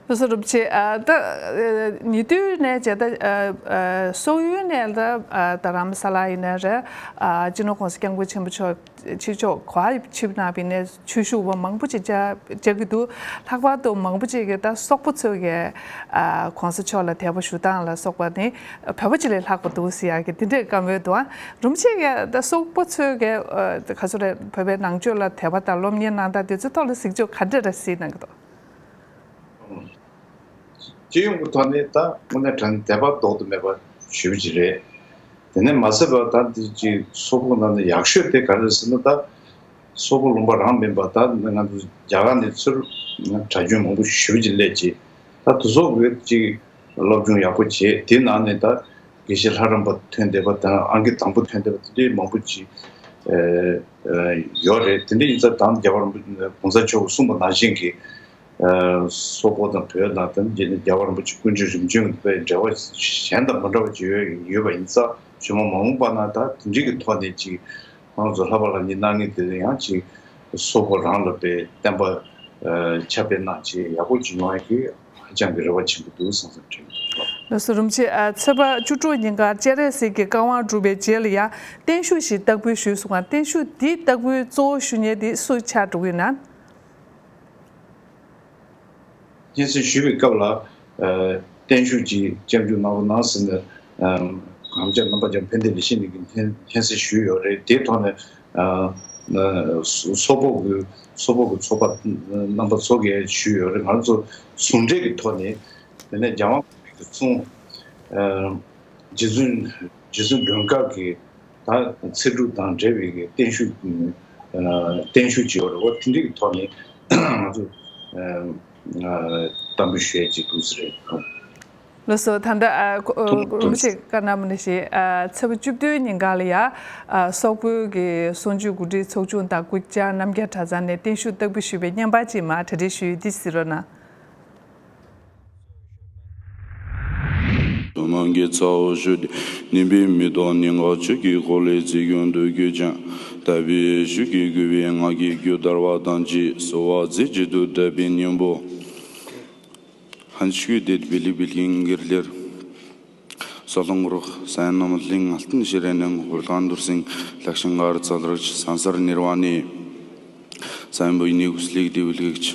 ལགས་སོ་རིན་པོ་ཆེ། ཨ་ད་ཨ་ཉེ་དུས་ནས་བྱས་ད་ཨ་ཨ་སོག་ཡུལ་ནས་ད་ཨ་ད་རམ་ས་ལ་ཡིན་ན་རེད། ཨ་སྤྱི་ནོར་༸གོང་ས་༸སྐྱབས་མགོན་ཆེན་པོ་མཆོག་ཕྱི་ཕྱོགས་ག་པར་ཕྱིན་གནང་བ་ཡིན་ནའི་ཆོས་ཞུ་བ་མང་པོ་ཅིག་བཅར་བཅར་གྱི་འདུག་ལྷག་པར་དུ་མང་པོ་ཅིག་གིས་ད་སོག་པོ་ཚོས་ཀྱི་ཨ་༸གོང་ས་མཆོག་ལ་དད་པ་ཞུ་སྟངས་ལ་སོགས་པ་ནི་བོད་པ་ཅིག་ལས་ལྷག་པ་འདུག་ཟེར་ཡག་གི་དེ་འདྲའི་བཀའ་མོལ་འདུག་ཨ་རིན་པོ་ཆེ་གིས་ད་སོག་པོ་ཚོས་ཀྱི་ཨ་ག་ཚོད་རེད། བོད་པའི་ནང་ཆོས་ལ་དད་པ་དང་སློབ་གཉེར་གནང་སྟངས་དེ་ཚོའི་ཐོག་ལ་གཟིགས་ཕྱོགས་ག་འདྲ་རེ་གཟིགས་གནང་གི་འདུག་སྤྱི་ཡོངས་ཀྱི་ཐོག་ནས་ད་དངོས་གནས་དྲང་གནས་དད་པ་ལྡོག་ཏུ་མེད་པ་ཞེ་པོ་ཅིག་རེད། དེ་ནས་མ་ཟད་པར་ད་འདི་ཅིག་སོག་པོ་ནང་ནས་ཡག་ཤོས་དེ་ག་རེ་རེད་ཟེར་ན། ད་སོག་པོ་ལུང་པ་རང་མིན་པ་ད་ང་ཚོ་རྒྱ་གར་ནས་ཚུར་གྲྭ་རྒྱུན་མང་པོ་ཞེ་པོ་ཅིག་སླེབས་ཀྱི། ད་དེ་ཚོ་གིས་ཅིག་སློབ་སྦྱོང་ཡག་པོ་བྱས། དེའི་ནང་ནས་ད་དགེ་བཤེས་ལྷ་རམས་པ་ཐོན་བསྡད་པ་དང་ཨང་ཀི་དང་པོ་ཐོན་བསྡད་པ་དེ་འདྲའི་མང་པོ་ཅིག་ཨ་ཨ་ཡོད་རེད། དེ་འདྲ་ཡིན་ཙང་ད་རྒྱལ་བ་རིན་པོ་གོང་ས་མཆོག་གིས་གསུངས་པ་ནང་བཞིན་གྱི། ཨ་སོག་པོ་དང་བོད་དང་དེ་ནས་རྒྱལ་བ་རིན་པོ་ཆེ་སྐུ་མཆོད་རིམ་བྱོན་གྱི་འབྲེལ་བ་གཞན་དང་མི་འདྲ་བ་ཅིག་ཡོད་ཡོད་པ་ཡིན་ཙང་། ཞུ་མ་མ་འོངས་པ་ན་ད་དེ་འདྲའི་གི་ཐོག་ནས་ཅིག་ཁོང་ཚོ་ལྷག་པར་ལ་ངས་གནང་མཁན་དེ་ཚོ་ཡང་ཅིག་སོག་པོ་རང་ལ་དཔེ་བསྟན་པ་ཨ་ཁྱབ་སྤེལ་གནང་ཅིག་ཡག་པོ་ཅིག་ཡོང་ཡག་གི་ཧ་ཅང་གི་རེ་བ་ཆེན་པོ་འདུག་བསམ་བསམ་དྲན་གྱི་འདུག་ལགས་སོ་རིན་པོ་ཆེ། ཨ་ཚེས་པ་བཅུ་དྲུག་ཉིན་ཀར་སྤྱན་རས་གཟིགས་ཀྱི་བཀའ་དབང་སྒྲུབ་པའི་རྗེས་ལ་ཡང་བརྟན་བཞུགས་ཤིག་བསྟར་འབུལ་ཞུས་སོང་ང་། བརྟན་བཞུགས་འདི་བསྟར་འབུལ་གཙོ་བོ་ཞུ་མཁན་དེ་སུ་ཆགས་འགྲོ་གི་ཡོད་ན། སྙན་སེང་ཞུ་བའི་སྐབས་ལ་ཨ་བརྟན་བཞུགས་ཀྱི་སྐྱབས་འཇུག་གནང་རོགས་གནང་ཟེར་ནས་ཨ་རྣམ་པ་རྒྱལ་བ་ཕན་བདེ་ལེགས་བཤད་གླིང་གིས་སྙན་སྙན་སེང་ཞུས་ཡོད་རེད། དེའི་ཐོག་ནས་ཨ་ཨ་སོག་པོ་གི་སོག་པོ་གི་ཚོགས་པ་རྣམ་པ་ཚོ་གིས་ཞུས་ཡོད་རེད། ང་ཚོ་ཟུང་འབྲེལ་གྱི་ཐོག་ནས། དེ་ནས་རྒྱལ་དབང་གི་གསུང་ཨ་རྗེ་བཙུན་རྗེ་བཙུན་མགོན་དཀར་གྱི་ད་ཚེ་སྒྲུབ་དང་འབྲེལ་བའི་གི་བརྟན་བཞུགས་ཨ་བརྟན་བཞུགས་ཅིག་ཡོད་རེད་བ། དེ་འདྲའི་གི་ཐོག་ནས་ང་ཚོ་ཨ་ཨ་གཏམ་འབུལ་ཞུ་ཡས་ཅིག་འདུག་ས་རེད། ལགས་སོ། ད་ལྟ་ཨ་ཁོ་ཨ་ཐུགས་རིན་པོ་ཆེ་བཀའ་གནང་བ་ནང་བཞིན་ཨ་ཚེས་པ་བཅུ་བདུན་ཉིན་ག་ལ་ཡ་ཨ་སོག་པོའི་གི་གསུང་ཆོས་གོ་སྒྲིག་ཚོགས་ཆུང་དང་སྐུ་བཅར་རྣམ་རྒྱལ་གྲྭ་ཚང་ནས་བརྟན་བཞུགས་བསྟར་འབུལ་ཞུས་པའི་བརྙན་པར་ཅིག་མར་གྲ་སྒྲིག་ཞུས་ཡོད། འདི་གཟིགས་རོགས་གནང་། ཐུན་མོང་གི་ཚ་བོ་ཞུ་སྟེ། ནིམ་པའི་མེ་ཏོག་སྙིང་ག་ཆུ་སྐྱེས་འཁོར་ལོའི་རྩིབས་གཡོན་དུ་བཀོད་ཅིང་། དག་པའི་ཆུ་སྐྱེས་བསྐུལ་བའི་སྔགས་ཀྱི་རྒྱུད་བརྡལ་བ་དང་བཅས་གསོལ་བ་རྩེ་གཅིག་ཏུ་བཏབ་པའི་སྙིང་པོ། ཧན་ཆུ་དེད་བི་ལི་བི་ལིང་གིར་ལེར། སོ་ལོང་རོག་སན་ནམ་ལིང་ལྟན་ཤི་རེ་ནང་ཧུར་ཐང་དུར་སིང་ལག་ཤིང་གར་ཚལ་རིགས་སང་སར་ནིར་བ་ནི། སན་བུ་ནི་ཧུ་སི་ལིག་དེ་བི་ལིག་ཆ།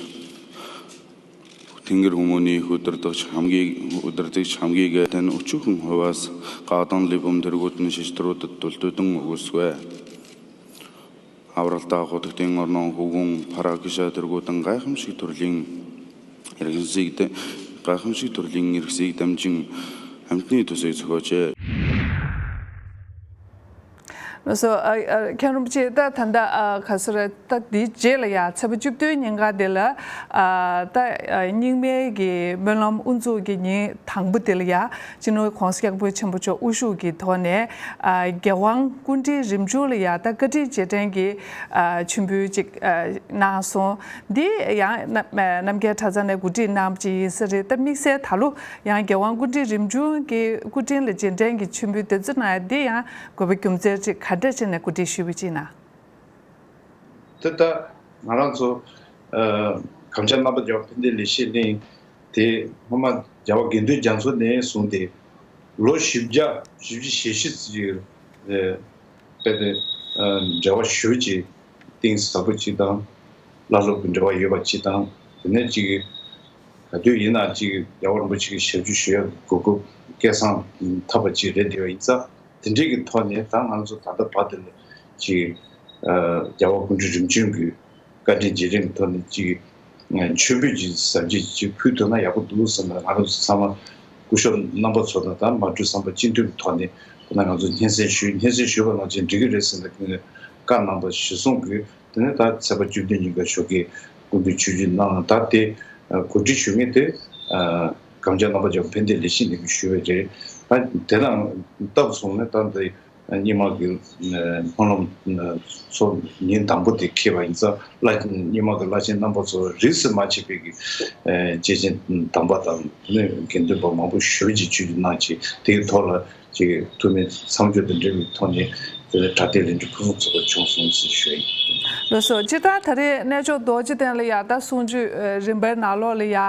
ཐིང་གིར་ཧུ་མོ་ནི་ཧུ་དར་དག་ཆམ་གི་ཧུ་དར་དག་ཆམ་གི་ག་ཐན་ཨུ་ཆུ་ཁུང་ཧུ་བ་ས་ཀ་དང་ལི་བུམ་དེར་གོ་ཏན་ཤེས་ཏྲོ་ཏུ་ཏུལ་ཏུ་ཏུང་ཨུ་སུ་ཨ་བར་ལྟ་ཧོ་ཐུག་ཏེ་ངོར་ནང་ཧུ་གུང་ཕ་ར་ཀི་ཤ་དེར་གོ་ཏང་གའི་ཁམ་ཤིག་ཐུར་ལིང་རིག་ཟིག་ཏེ་གའི་ཁམ་ཤིག་ཐུར་ལིང་རིག་ཟིག་དམ་ཅིང་ཧམ་ཏི་ཐུ་སེ་ཚོ་ཆེ། ལགས་སོ། ཨ་ཨ་མཁན་རིན་པོ་ཆེ། ད་ད་ལྟ་ཨ་ག་ཟེར་ད་འདིའི་རྗེས་ལ་ཡ་ཚེས་པ་བཅུ་བདུན་ཉིན་ཀ་དེ་ལ་ཨ་ད་ཨ་རྙིང་མའི་གི་སྨོན་ལམ་དབུ་འཛུགས་ཀྱི་ཉིན་དང་པོ་དེ་ལ་ཡ་སྤྱི་ནོར་༸གོང་ས་༸སྐྱབས་མགོན་ཆེན་པོ་མཆོག་དབུ་བཞུགས་ཀྱི་ཐོག་ནས་ཨ་རྒྱལ་དབང་སྐུ་ཕྲེང་རིམ་བྱོན་ལ་ཡ་ད་བཀའ་དྲིན་རྗེས་དྲན་གྱི་ཨ་མཆོད་འབུལ་ཅིག་ཨ་གནང་སོང་། འདི་ཡང་རྣམ་རྣམ་རྒྱལ་གྲྭ་ཚང་ནས་གོ་སྒྲིག་གནང་བ་ཅིག་ཡིན་ས་རེད། ད་དམིགས་བསལ་ད་ལོ་ཡང་རྒྱལ་དབང་སྐུ་ཕྲེང་རིམ་བྱོན་གྱི་སྐུ་ཕྲེང་ལ་རྗེས་དྲན་གྱི་མཆོད་འབུལ་དེ་ཚོ་གནང་ཡ་འདི་ཡང་དགོས་པ་རྒྱུ་མཚན་ཅིག་ག་འདྲ་བྱས་ནས་གོ་སྒྲིག་ཞུས་པ་ཅིག་ན། དེ་ལྟར་ང་རང་ཚོ་ཨ་གམ་བཅའ་རྣམ་པ་བརྒྱ་པ་ཕན་བདེ་ལེགས་བཤད་གླིང་དེ་སྔོན་མ་རྒྱལ་བ་དགེ་འདུན་རྒྱ་མཚོ་ནས་བཟུང་སྟེ་ལོ་བཞི་བརྒྱ་བཞི་བཅུ་ཞེ་བཞི་ཙམ་ཅིག་ཨ་དཔེ་དེ་ཨ་འབྲེལ་བ་ཞུ་ཅིག་གཏིང་ཟབ་པོ་ཅིག་དང་བླ་སློབ་ཀྱི་འབྲེལ་བ་ཡོད་པ་ཅིག་དང་། དེ་ནས་ཅིག་ག་དུས་ཡིན་ན་ཅིག་རྒྱལ་བ་རིན་པོ་ཆེ་གི་ཞབས་ཕྱི་ཞུ་ཡ་གོ་སྐབས་སྐལ་བཟང་ཐོབ་པ་ཅིག་རེད། དེ་བ་ཡིན་ཙང་དེ་འདྲའི་གི་ཐོག་ནས་ད་ང་ཚོ་ད་ལྟ་བར་དུ་ལ་ཅིག་ཨ་རྒྱལ་བ་སྐུ་ཕྲེང་རིམ་བྱོན་གྱི་བཀའ་དྲིན་རྗེས་དྲན་གྱི་ཐོག་ནས་ཅིག་མཆོད་འབུལ་གྱི་གཟབ་རྒྱས་ཅིག་ཕུལ་ཐུབ་ན་ཡག་པོ་འདུག་བསམ་ནས། ང་རང་ཚོ་ཚང་མ་སྐུ་ཞབས་རྣམ་པ་ཚོ་དང་ད་མ་གྲོས་བསམ་པ་གཅིག་མཐུན་གྱི་ཐོག་ནས་ཁོ་ན་ང་ཚོ་སྙན་སེང་ཞུས། སྙན་སེང་ཞུས་པ་ནང་བཞིན་འགྲིག་གི་རེད་ཟེར་ནས་ཁོང་ནས་བཀའ་གནང་བ་གཞིར་བཟུང་གིས། དེ་ནས་ད་ཚེས་པ་བཅུ་བདུན་ཉིན་ཀ་ཞོགས་ཀས་སྐུ་མདུན་ཆིབས་བསྒྱུར་གནང་། ད་དེ་གོ་སྒྲིག་ཞུ་མཁན་དེ་གམ་བཅའ་རྣམ་པ་བརྒྱ་པ་ཕན་བདེ་ལེགས་བཤད་གླིང་གིས་ཞུས་པ་རེད། ད་དེ་དང་སྟབས་བཟུང་ནས་ད་འདི་སྙེ་མ་གི་སྨོན་ལམ་ཚོགས་ཉིན་དང་པོ་དེ་འཁེལ་བ་ཡིན་ཙང་། བླ་སྙེ་མ་གི་བླ་ཆེན་རྣམ་པ་ཚོ་རིས་སུ་མ་ཆད་པའི་གི་སྐྱེས་ཆེན་དམ་པ་དང་དེ་ནས་དགེ་འདུན་པ་མང་པོ་ཞེ་པོ་ཅིག་ཆིབས་བསྒྱུར་གནང་བྱས། དེའི་ཐོག་ལ་ཅིག་ཐུགས་སྨོན་མཚམས་སྦྱོར་དང་འབྲེལ་བའི་ཐོག་ནས་དེ་ལ་གྲྭ་སྡེ་ལས་འགུལ་ཕུན་སུམ་ཚོགས་པ་བྱུང་སོང་ཟེར་ཞུ་ཡ་ཡིན། ལགས་སོ། སྤྱིར་བཏང་ད་རེས་གནས་མཆོག་རྡོ་རྗེ་གདན་ལ་ཡ་ད་གསུང་ཆོས་རིམ་པའི་ནང་ལོགས་ལ་ཡ་ཨ་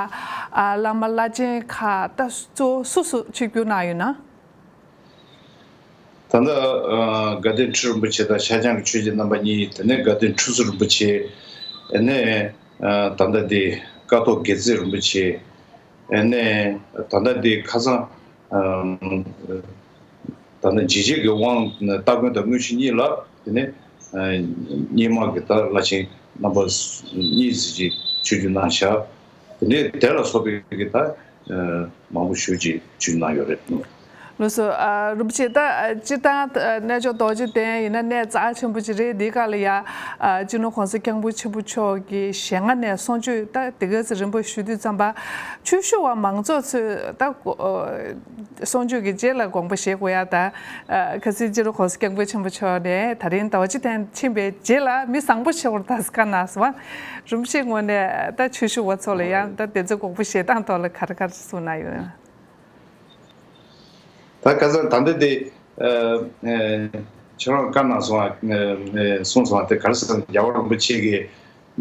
བླ་མ་བླ་ཆེན་ཁག་ད་གཙོ་བོ་སུ་སུ་ཆིབས་བསྒྱུར་གནང་ཡོད་ན། ད་ལྟ་ཨ་དགའ་ལྡན་ཁྲི་རིན་པོ་ཆེ་དང་ཤར་བྱང་གི་ཆོས་རྗེ་རྣམ་པ་གཉིས། དེ་ནས་དགའ་ལྡན་ཁྲི་ཟུར་རིན་པོ་ཆེ། ཨ་ནས་ཨ་ད་ལྟ་འདི་ཀཿཐོག་དགེ་རྩེ་རིན་པོ་ཆེ། ཨ་ནས་ད་ལྟ་འདི་ཁ་སང་ཨ་ད་ལྟ་འཇིགས་བྱེད་ཀྱི་དབང་སྟ་གོན་དང་དངོས་གཞི་གཉིས་ལ། དེ་ནས་ཨ་སྙེ་མ་གི་ད་བླ་ཆེན་རྣམ་པ་གཉིས་ཙམ་ཅིག་ཆིབས་བསྒྱུར་གནང་བཞག་དེ་ནས་དེ་ལ་སོགས་པའི་གི་ད་ཨ་མང་པོ་ཞེ་ཅིག་ཆིབས་བསྒྱུར་གནང་ཡོད་རེད། ལགས་སོ། ཨ་རིན་པོ་ཆེ། ད་ཨ་སྤྱིར་བཏང་ཨ་གནས་མཆོག་རྡོ་རྗེ་གདན་ཡིན་ན་གནས་རྩ་ཆེན་པོ་ཅིག་རེད། འདིའི་སྒང་ལ་ཡ་ཨ་སྤྱི་ནོར་༸གོང་ས་༸སྐྱབས་མགོན་ཆེན་པོ་མཆོག་གི་ཞལ་སྔ་ནས་གསུང་ཆོས་ད་དེ་ག་ཚོད་རིམ་པ་ཞུ་དུས་ཙམ་པ། ཆོས་ཞུ་བ་མང་ཚོགས་ཚོས་ད་ཨ་གསུང་ཆོས་ཀྱི་རྗེས་ལ་དགོངས་པ་བཞེས་དགོས་ཡ། ད་ཨ་ཁ་སང་སྤྱི་ནོར་༸གོང་ས་༸སྐྱབས་མགོན་ཆེན་པོ་མཆོག་ནས་ད་རིང་རྡོ་རྗེ་གདན་ཕྱིན་པའི་རྗེས་ལ་མི་བཟང་པོ་ཆེ་བོར་ད་བཀའ་གནང་སོང་བ། རིན་པོ་ཆེའི་ངོས་ནས་ད་ཆོས་ཞུ་བ་ཚོ་ལ་ཡང་ད་དེ་ཚོ་དགོངས་པ་བཞེས་སྟངས་ཐོག་ལ་ག་རེ་ག་རེ་གསུངས་གནང་ཡོད། ད་ཁ་སང་ད་ལྟ་དེ་ཨ་ཨ་ཁྱེད་རང་བཀའ་གནང་སོང་བ། ཨ་ཨ་གསུངས་སོང་བ་དེ་ག་རེ་ཟེར་ན། རྒྱལ་བ་རིན་པོ་ཆེ་གིས་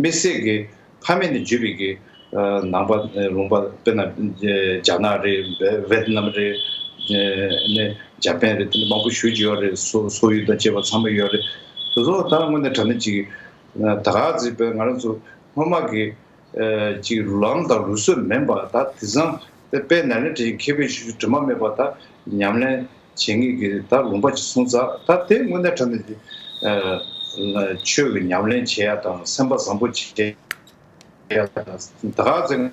དམིགས་བསལ་གྱི་ཕ་མེས་ནས་བརྒྱུད་པའི་གི་ཨ་ནང་པ་ཨ་ལུང་པ། དཔེར་ན་ཨ་རྒྱ་ནག་རེད། ཝེ་ཝེ་ཏི་ནམ་རེད། ཨ་ནས་འཇར་པན་རེད། དེ་འདྲ་མང་པོ་ཞེ་ཅིག་ཡོད་རེད། སོ་སོག་ཡུལ་དང་བཅས་པ་ཚང་མ་ཡོད་རེད། དེ་ཚོ་ད་དངོས་གནས་དྲང་གནས་ཅིག་ད་ག་ཟེ་དཔེ་ང་རང་ཚོ་སྔོན་མ་གི་ཨ་ཅིག་ལམ་དང་ལུགས་སྲོལ་མིན་པ། ད་དེང་སང་དེ་དཔེ་ནཱ་ལེནྡྲ་ཡི་མཁས་པའི་ཤུལ་དྲི་མ་མེད་པ་ད་ཉམས་ལེན་བྱེད་མཁན་གྱི་ད་ལུང་པ་ཅིག་སོང་ཙང་། ད་དེ་དངོས་གནས་དྲང་གནས་ཨ་ཆོས་ཀྱི་ཉམས་ལེན་བྱེད་ཡ་དང་སེམས་པ་བཟང་པོ་བྱེད་ཡ་དང་། ད་ག་ཚོད་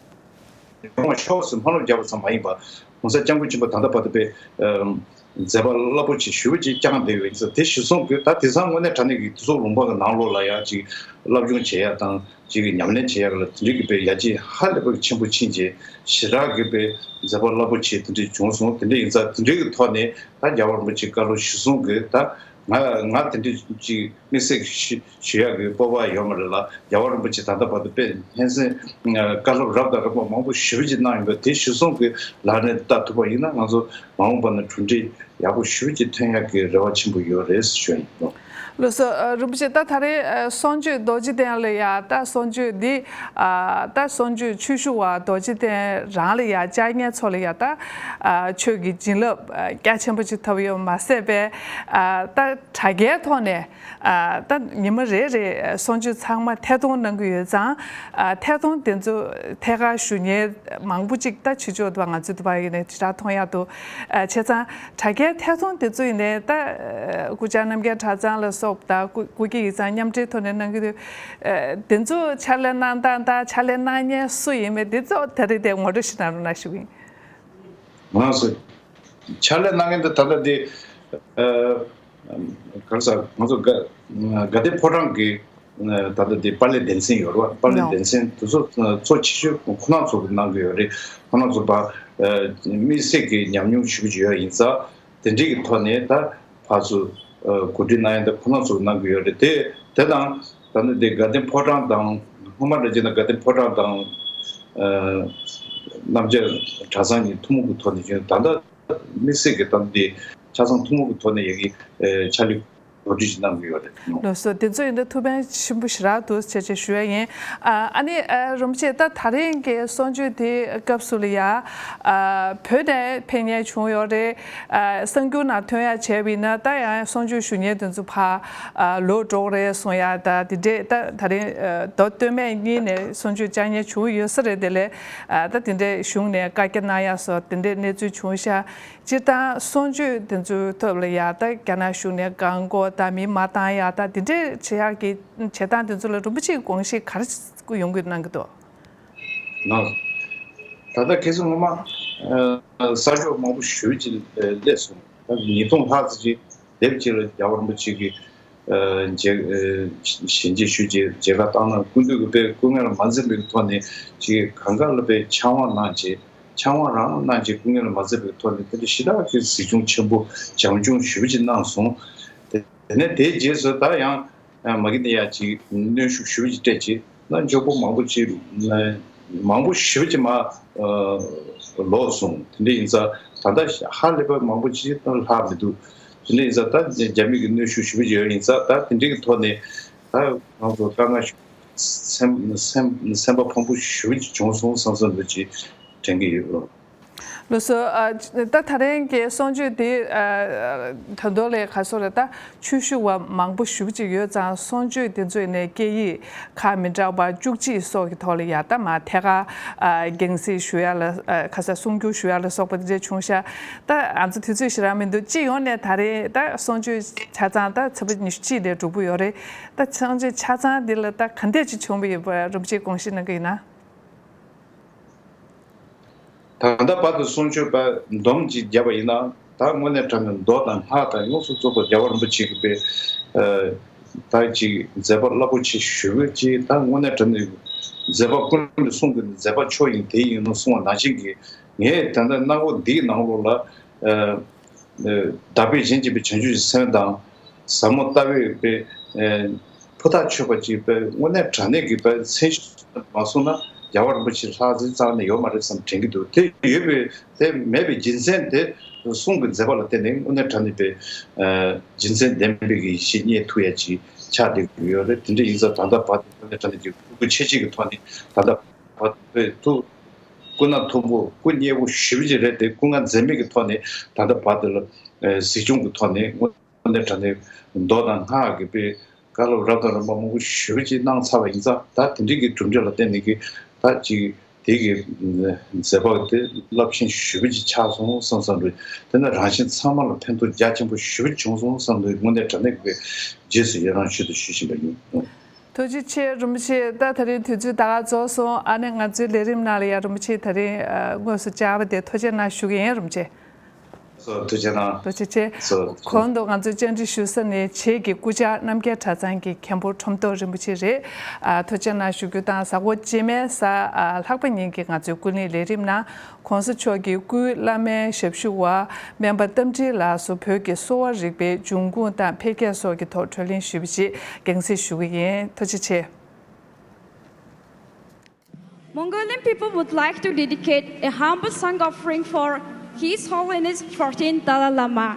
ཡོང་བ་ཤོག་ཟེར་སྨོན་ལམ་རྒྱབ་པ་ཙམ་མ་ཡིན་པ།༸གོང་ས་༸སྐྱབས་མགོན་ཆེན་པོ་ད་ལྟ་བར་དུ་དཔེ་ཨ་མཛད་པ་རླབས་པོ་ཆེ་ཞེ་པོ་ཅིག་བསྐྱངས་བསྡད་ཡོད་ཙང་། དེ་གཞིར་བཟུང་གིས་ད་དེང་སང་དངོས་གནས་དྲང་གནས་ཀྱི་དེ་ཚོ་ལུང་པ་གི་ནང་ལོགས་ལ་ཡང་ཅིག་སློབ་སྦྱོང་བྱེད་ཡ་དང་། ཅིག་གི་ཉམས་ལེན་བྱེད་ཡ་ལ་དེ་འདྲའི་གི་དཔེ་ཡར་རྒྱས་ཧ་ལས་པའི་ཆེན་པོ་ཕྱིན་རྗེས། ཞེ་དྲག་གི་དཔེ་མཛད་པ་རླབས་པོ་ཆེ་དེ་འདྲ་བྱུང་སོང་། དེ་འདྲ་ཡིན་ཙང་དེ་འདྲའི་གི་ཐོག་ནས་ད་རྒྱལ་བ་རིན་པོ་ཆེའི་བཀའ་སློབ་གཞིར་བཟུང་གིས་ད་ང་ང་དེ་འདྲའི་ཅིག་དམིགས་བསལ་ཞུ་ཞུ་ཡ་གི་སྤོབས་པ་ཡོད་མ་རེད་ལ། རྒྱལ་བ་རིན་པོ་ཆེ་ད་ལྟ་བར་དུ་དཔེ་སྙན་སེང་བཀའ་སློབ་རབ་དང་རིམ་པ་མང་པོ་ཞེ་པོ་ཅིག་གནང་ཡོད་པས། དེ་གཞིར་བཟུང་གིས་ལག་ལེན་བསྟར་ཐུབ་པ་ཡིན་ན་ང་ཚོ་མ་འོངས་པ་ན་གྲུབ་འབྲས་ཡག་པོ་ཞེ་པོ་ཅིག་ཐོན་ཡག་གི་རེ་བ་ཆེན་པོ་ཡོད་རེད་ཞུ་ཡ་ཡིན། ལགས་སོ། ཨ་རིན་པོ་ཆེ། ད་ད་རེས་ཨ་གསུང་ཆོས་རྡོ་རྗེ་གདན་ལ་ཡ་ད་གསུང་ཆོས་འདི་ཨ་ད་གསུང་ཆོས་ཆོས་ཞུ་བ་རྡོ་རྗེ་གདན་རང་ལ་ཡ་བཅར་མཁན་ཚོ་ལ་ཡ་ད་ཨ་ཆོས་ཀྱི་བྱིན་རླབས་ཨ་རྒྱ་ཆེན་པོ་ཅིག་ཐོབ་ཡོད་མ་ཟད་པས། ཨ་ད་དྲ་རྒྱའི་ཐོག་ནས་ཨ་ད་ཉི་མ་རེ་རེ་གསུང་ཆོས་ཚང་མ་ཐད་གཏོང་གནང་གི་ཡོད་ཙང་། ཨ་ཐད་གཏོང་དེ་ཚོ་ཐད་ཀར་ཞུ་མཁན་མང་པོ་ཅིག་ད་ཕྱི་ཕྱོགས་དུ་བ་ང་ཚོའི་དུ་བ་ཡིན་ནའི་དྲིལ་བསྒྲགས་མཐོང་ཡག་འདུག་ཨ་བྱས་ཙང་དྲ་རྒྱའི་ཐད་གཏོང་དེ་ཚོ་ཡིན་ནའི་ད་ཨ་སྐུ་བཅར་རྣམ་རྒྱལ་གྲྭ་ཚང་ལ་སོགས་དང་སྐུ་སྐུ་སྒེར་ཡིག་ཚང་མཉམ་འབྲེལ་ཐོག་ནས་གནང་གི་འདུག་ཨ་དེ་ཚོ་ཕྱག་ལས་གནང་སྟངས་དང་ཕྱག་ལས་གནང་མཁན་སུ་ཡིན་མིན་དེ་ཚོ་ད་རེས་དེ་ངོ་སྤྲོད་ཞིག་གནང་རོགས་གནང་ཞུ་གི་ཡིན། ང་ཚོ་ཕྱག་ལས་གནང་མཁན་དེ་ད་ལྟ་དེ་ཨ་ ག་རེ་ཟེར། ང་ཚོ་དགའ་དགའ་ལྡན་ཕོ་བྲང་གི་ད་ལྟ་དེ་པར་ལས་སྡེ་ཚན་ཡོད་རེད་བ། པར་ལས་སྡེ་ཚན་དེ་ཚོ་གཙོ་ཆེ་ཤོས་ཁོང་རྣམ་ཚོ་གིས་གནང་གི་ཡོད་རེད། ཁོང་རྣམ་ཚོ་ཕར་དམིགས་བསལ་གྱི་ཉམས་མྱོང་ཞེ་པོ་ཅིག་ཡོད་ཡིན་ཙང་། དེ་འདྲའི་གི་ཐོག་ནས་ད་ཕར་ཚུར་གོ་སྒྲིག་གནང་ཡ་དེ་ཁོང་རྣམ་ཚོ་གིས་གནང་གི་ཡོད་རེད། དེ་དེ་དང་ད་ལྟ་དེ་དགའ་ལྡན་ཕོ་བྲང་དང་། སྔོན་མ་འདྲ་བྱས་ན་དགའ་ལྡན་ཕོ་བྲང་དང་། ཨ། རྣམ་རྒྱལ་གྲྭ་ཚང་གཉིས་ཐུན་མོང་གི་ཐོག་ནས་བྱུང་། ད་ལྟ་དམིགས་བསལ་གྱི་ད་ལྟ་འདི་ཆ་ཚང་ཐུན་མོང་གི་ཐོག་ནས་ཡ་གི་ཕྱག་ལས་གོ་སྒྲིག་ཅིག་གནང་གི་ཡོད་རེད། ལགས་སོ། དེ་ཚོ་ཡིན་ན་ཐུགས་ཕན་ཆེན་པོ་ཞེ་དྲག་འདུག་ཅེས་ཅེས་ཞུ་ཡ་ཡིན། ཨ་ཨ་ནི་ཨ་རིན་པོ་ཆེ། ད་ད་རིང་གི་གསུང་ཆོས་དེའི་སྐབས་སུ་ལ་ཡ། ཨ་བོད་ནས་ཕེབས་མཁན་བྱུང་ཡོད་རེད། ཨ་གསར་འགྱུར་ནང་ཐོན་ཡ་བྱས་པ་ཡིན་ན། ད་ཡང་གསུང་ཆོས་ཞུ་མཁན་དེ་ཚོ་ཕར་ཨ་ལོག་འགྲོ་གི་རེད་གསུང་ཡ། ད་དེ་འདྲས་ད་ད་རིང་ཨ་མདོ་སྟོད་སྨད་གཉིས་ནས་གསུང་ཆོས་བཅར་མཁན་བྱུང་ཡོད་ས་རེད། དེ་ལས་ཨ་ད་དེ་འདྲས་གཞུང་ནས་བཀའ་རྒྱ་གནང་ཡ་སོགས་དེ་འདྲས་གནས་ཚུལ་བྱུང་ཤག་སྤྱིར་བཏང་གསུང་ཆོས་དེ་ཚོའི་ཐོག་ལ་ཡ། ད་རྒྱ་ནག་གཞུང་ནས་བཀག་འགོག་དང་མི་མ་བཏང་ཡ་དང་དེ་འདྲས་བྱེད་ཡག་གི་བྱེད་སྟངས་དེ་ཚོ་ལ་རིན་པོ་ཆེའི་དགོངས་གཞི་ག་རེ་ཡོང་གི་གནང་གི་འདུག་ནོ། ད་ལྟ་ཁ་སང་སྔོན་མ་ཨ་གསར་ཤོག་མང་པོ་ཞེ་པོ་ཅིག་སླེབས་སོང་། ད་ཉིས་སྟོང་ལྷག་ཙམ་ཅིག་དེབ་ཅིག་ལ་རྒྱལ་བ་རིན་པོ་ཆེ་གི་ཨ་མཇལ་ཨ་ཞལ་མཇལ་ཞུས་བྱས་མཇལ་ཁ་བཏང་ན། སྐུ་མདུན་གྱིས་དཔེ་སྐུ་ངལ་མ་འཛེམས་པའི་ཐོག་ནས་ཅིག་གང་ག་ལ་དཔེ་ཕྱག་དབང་གནང་བྱས། ཕྱག་དབང་རང་གནང་བྱས། སྐུ་ངལ་མ་འཛེམས་པའི་ཐོག་ནས་དེ་འདྲ་ཞེ་དྲག་གི་གཟིགས་སྐྱོང་ཆེན་པོ་བྱམས་སྐྱོང་ཞེ་པོ་ཅིག་གནང་སོང་། དེ་དེ་ནས་དེའི་རྗེས་སུ་ད་ཡང་མ་གི་ནས་ཡ་ཅིག་གནོན་ཤུགས་ཞེ་པོ་ཅིག་སྤྲད་བྱས། ན་མགྱོགས་པོ་མང་པོ་ཅིག་མང་པོ་ཞེ་པོ་ཅིག་མར་ལོག་སོང་། དེ་འདྲ་ཡིན་ཙང་ད་ལྟ་ཧ་ལས་པ་མང་པོ་ཅིག་ད་ལྷག་མི་འདུག་དེ་འདྲ་ཡིན་ཙང་ད་རྒྱ་མི་གི་གནོན་ཤུགས་ཞེ་པོ་ཅིག་ཡོད་ཡིན་ཙང་། ད་དེ་འདྲའི་གི་ཐོག་ནས་ད་ང་ཚོ་དཀའ་ངལ་ཞེ་སེམས་སེམས་སེམས་པ་ཕམ་པོ་ཞེ་པོ་ཅིག་བྱུང་སོང་བསམ་བསམ་འདྲ་ཅིག་དྲན་གྱི་ཡོད། ལགས་སོ། ཨ་ད་ད་རིང་གི་གསུང་ཆོས་འདི་ཨ་ད་དུང་ལས་ག་སོ་རེད། ད་ཆོས་ཞུ་བ་མང་པོ་ཞེ་པོ་ཅིག་ཡོད་ཙང་། གསུང་ཆོས་འདི་ཚོ་ནས་སྐད་ཡིག་ཁག་མི་འདྲ་བ་བཅུ་གཅིག་སོགས་ཀྱི་ཐོག་ལ་ཡ། ད་མར་ཐད་ཀར་ཨ་རྒྱང་སྲིང་ཞུ་ཡ་ལ་ཨ་ཁ་ས་གསུང་སྒྱུར་ཞུ་ཡ་ལ་སོགས་པ་འདི་འདྲ་བྱུང་ཤག་ད་ང་ཚོ་དུས་ཚོད་ཞེ་དྲག་མི་འདུག་སྤྱི་ཡོངས་ནས་ད་རེས་ད་གསུང་ཆོས་ཆ་ཚང་ད་ཚེས་པ་ཉི་ཤུ་གཅིག་ནས་འགྲོ་གི་ཡོད་རེད། ད་གསུང་ཆོས་ཆ་ཚང་འདི་ལ་ད་ག་འདྲས་ཅིག་བྱུང་བ་ཡོད་པ་རིན་པོ་ཆེས་དགོངས་བཞེས་གནང་གི་ཡིན་ན། ད་ལྟ་བར་དུ་གསུང་ཆོས་པ་སྡོམ་ཅིག་བརྒྱབ་པ་ཡིན་ན། ད་དངོས་གནས་དྲང་གནས་མདོ་དང་སྔགས་དང་ཡོངས་སུ་རྫོགས་པ་རྒྱལ་བ་རིན་པོ་ཆེ་གི་དཔེ་ཨ་ད་ཅིག་མཛད་པ་རླབས་པོ་ཆེ་ཞེ་པོ་ཅིག་ད་དངོས་གནས་དྲང་གནས་མཛད་པ་ཀུན་ལས་གསུང་གི་མཛད་པ་མཆོག་ཡིན་དེ་ཡིན་ནོ་གསུང་བ་ནང་བཞིན་གྱི། ངས་ད་ལྟ་སྣང་ངོ་འདིའི་ནང་ལོགས་ལ་ཨ། ཨ་བདག་པས་གཞན་གཅེས་པའི་བྱང་ཆུབ་ཀྱི་སེམས་དང་། ཟབ་མོ་ལྟ་བའི་དཔེ་ཨ་ཕུ་ཐག་ཆོད་པ་ཅིག་དཔེ་དངོས་གནས་དྲང་གནས་ཀྱི་དཔེ་མཚན་ཞིག་མ་གསུངས་ན་རྒྱལ་བ་རིན་པོ་ཆེ་ལྷག་ཙམ་རྩ་ནས་ཡོད་མ་རེད་བསམ་དྲན་གྱི་འདུག་དེ་ཡོད་པའི་དེ་མེད་པའི་རྒྱུ་མཚན་དེ་གསུང་གི་མཛད་པ་ལ་བརྟེན་ནས་དངོས་གནས་དྲང་གནས་དཔེ་ཨ་རྒྱུ་མཚན་ལྡན་པའི་གི་ཡེ་ཤེས་རྙེད་ཐུབ་ཡ་ཅིག་ཆགས་བསྡད་ཀྱི་ཡོད་རེད། དེ་འདྲ་ཡིན་ཙང་ད་ལྟ་བར་དུ་དངོས་གནས་དྲང་གནས་ཀྱི་སྤུ་གུ་ཆེ་ཆེ་གི་ཐོག་ནས་ད་ལྟ་བར་དུ་དཔེ་ཐུགས་སྐུ་ན་མཐོན་པོ་སྐུ་མཉེལ་པོ་ཞེ་པོ་ཅིག་རེད་དེ། སྐུ་ངལ་འཛེམས་མེད་ཀྱི་ཐོག་ནས་ད་ལྟ་བར་དུ་ལ་ཨ་གཟིགས་སྐྱོང་གི་ཐོག་ནས་དངོས་གནས་དྲང་གནས་མདོ་དང་སྔགས་ཀྱི་དཔེ་བཀའ་སློབ་རབ་དང་རིམ་པ་མང་པོ་ཞེ་པོ་ཅིག་གནང་ཚར་བ་ཡིན་ཙང་། ད་དེ་འདྲའི་གི་གྲུབ་འབྲས་ལ་བརྟེན་ནས་ཀྱི་ད་ཅིག་དེ་གི་མཛད་པ་དེ་རླབས་ཆེན་ཞེ་པོ་ཅིག་ཆགས་སོང་བསམ་བསམ་རེད། དེ་ནས་རང་གཞན་ཚང་མ་ལ་ཕན་ཐོགས་རྒྱ་ཆེན་པོ་ཞེ་པོ་བྱུང་སོང་བསམ་དུས་དངོས་གནས་དྲང་གནས་ཀྱི་རྗེས་སུ་ཡི་རང་ཞུ་དུ་ཞུ་བཞིན་པ་ཡིན། ཐུགས་རྗེ་ཆེ་རིན་པོ་ཆེ། ད་ད་རིང་དུས་ཚོད་ད་ག་རྫོགས་སོང་། ཨ་ནི་ང་ཚོའི་ལས་རིམ་ནང་ལ་ཡང་རིན་པོ་ཆེ་ད་རིང་ཨ་དངོས་སུ་བཅར་བ་དེ་ཐུགས་རྗེ་གནང་ཞུ་གི་ཡིན་རིན་པོ་ཆེ། སོ་ཐུགས་རྗེ་གནང་། ཐུགས་རྗེ་ཆེ། སོ་གོང་དུ་ང་ཚོས་བཅར་འདྲི་ཞུ་ས་ནི་བྱེས་ཀྱི་སྐུ་བཅར་རྣམ་རྒྱལ་གྲྭ་ཚང་གི་མཁན་པོ་ཁྲོམ་ཐོག་རིན་པོ་ཆེ་རེད། ཨ་ཐུགས་རྗེ་གནང་ཞུ་རྒྱུ་དང་། གཟའ་འཁོར་རྗེས་མའི་གཟའ་ཨ་ལྷག་པ་ཉིན་གྱི་ང་ཚོའི་ཀུན་གླེང་ལས་རིམ་ནང་གོང་ས་མཆོག་གི་སྐུའི་བླ་མའི་ཞབས་ཞུ་བ་སྨན་པ་རྟ་མགྲིན་ལགས་སུ་བོད་ཀྱི་གསོ་བ་རིག་པའི་འབྱུང་ཁུངས་དང་འཕེལ་རྒྱས་སོགས་ཀྱི་ཐོག་གྲོས་གླེང་ཞུས་པ་ཞིག་རྒྱང་སྲིང་ཞུ་གི་ཡིན། ཐུགས་རྗེ་ཆེ། Mongolian people would like to dedicate a humble song offering for His Holiness fourteenth Dalai Lama.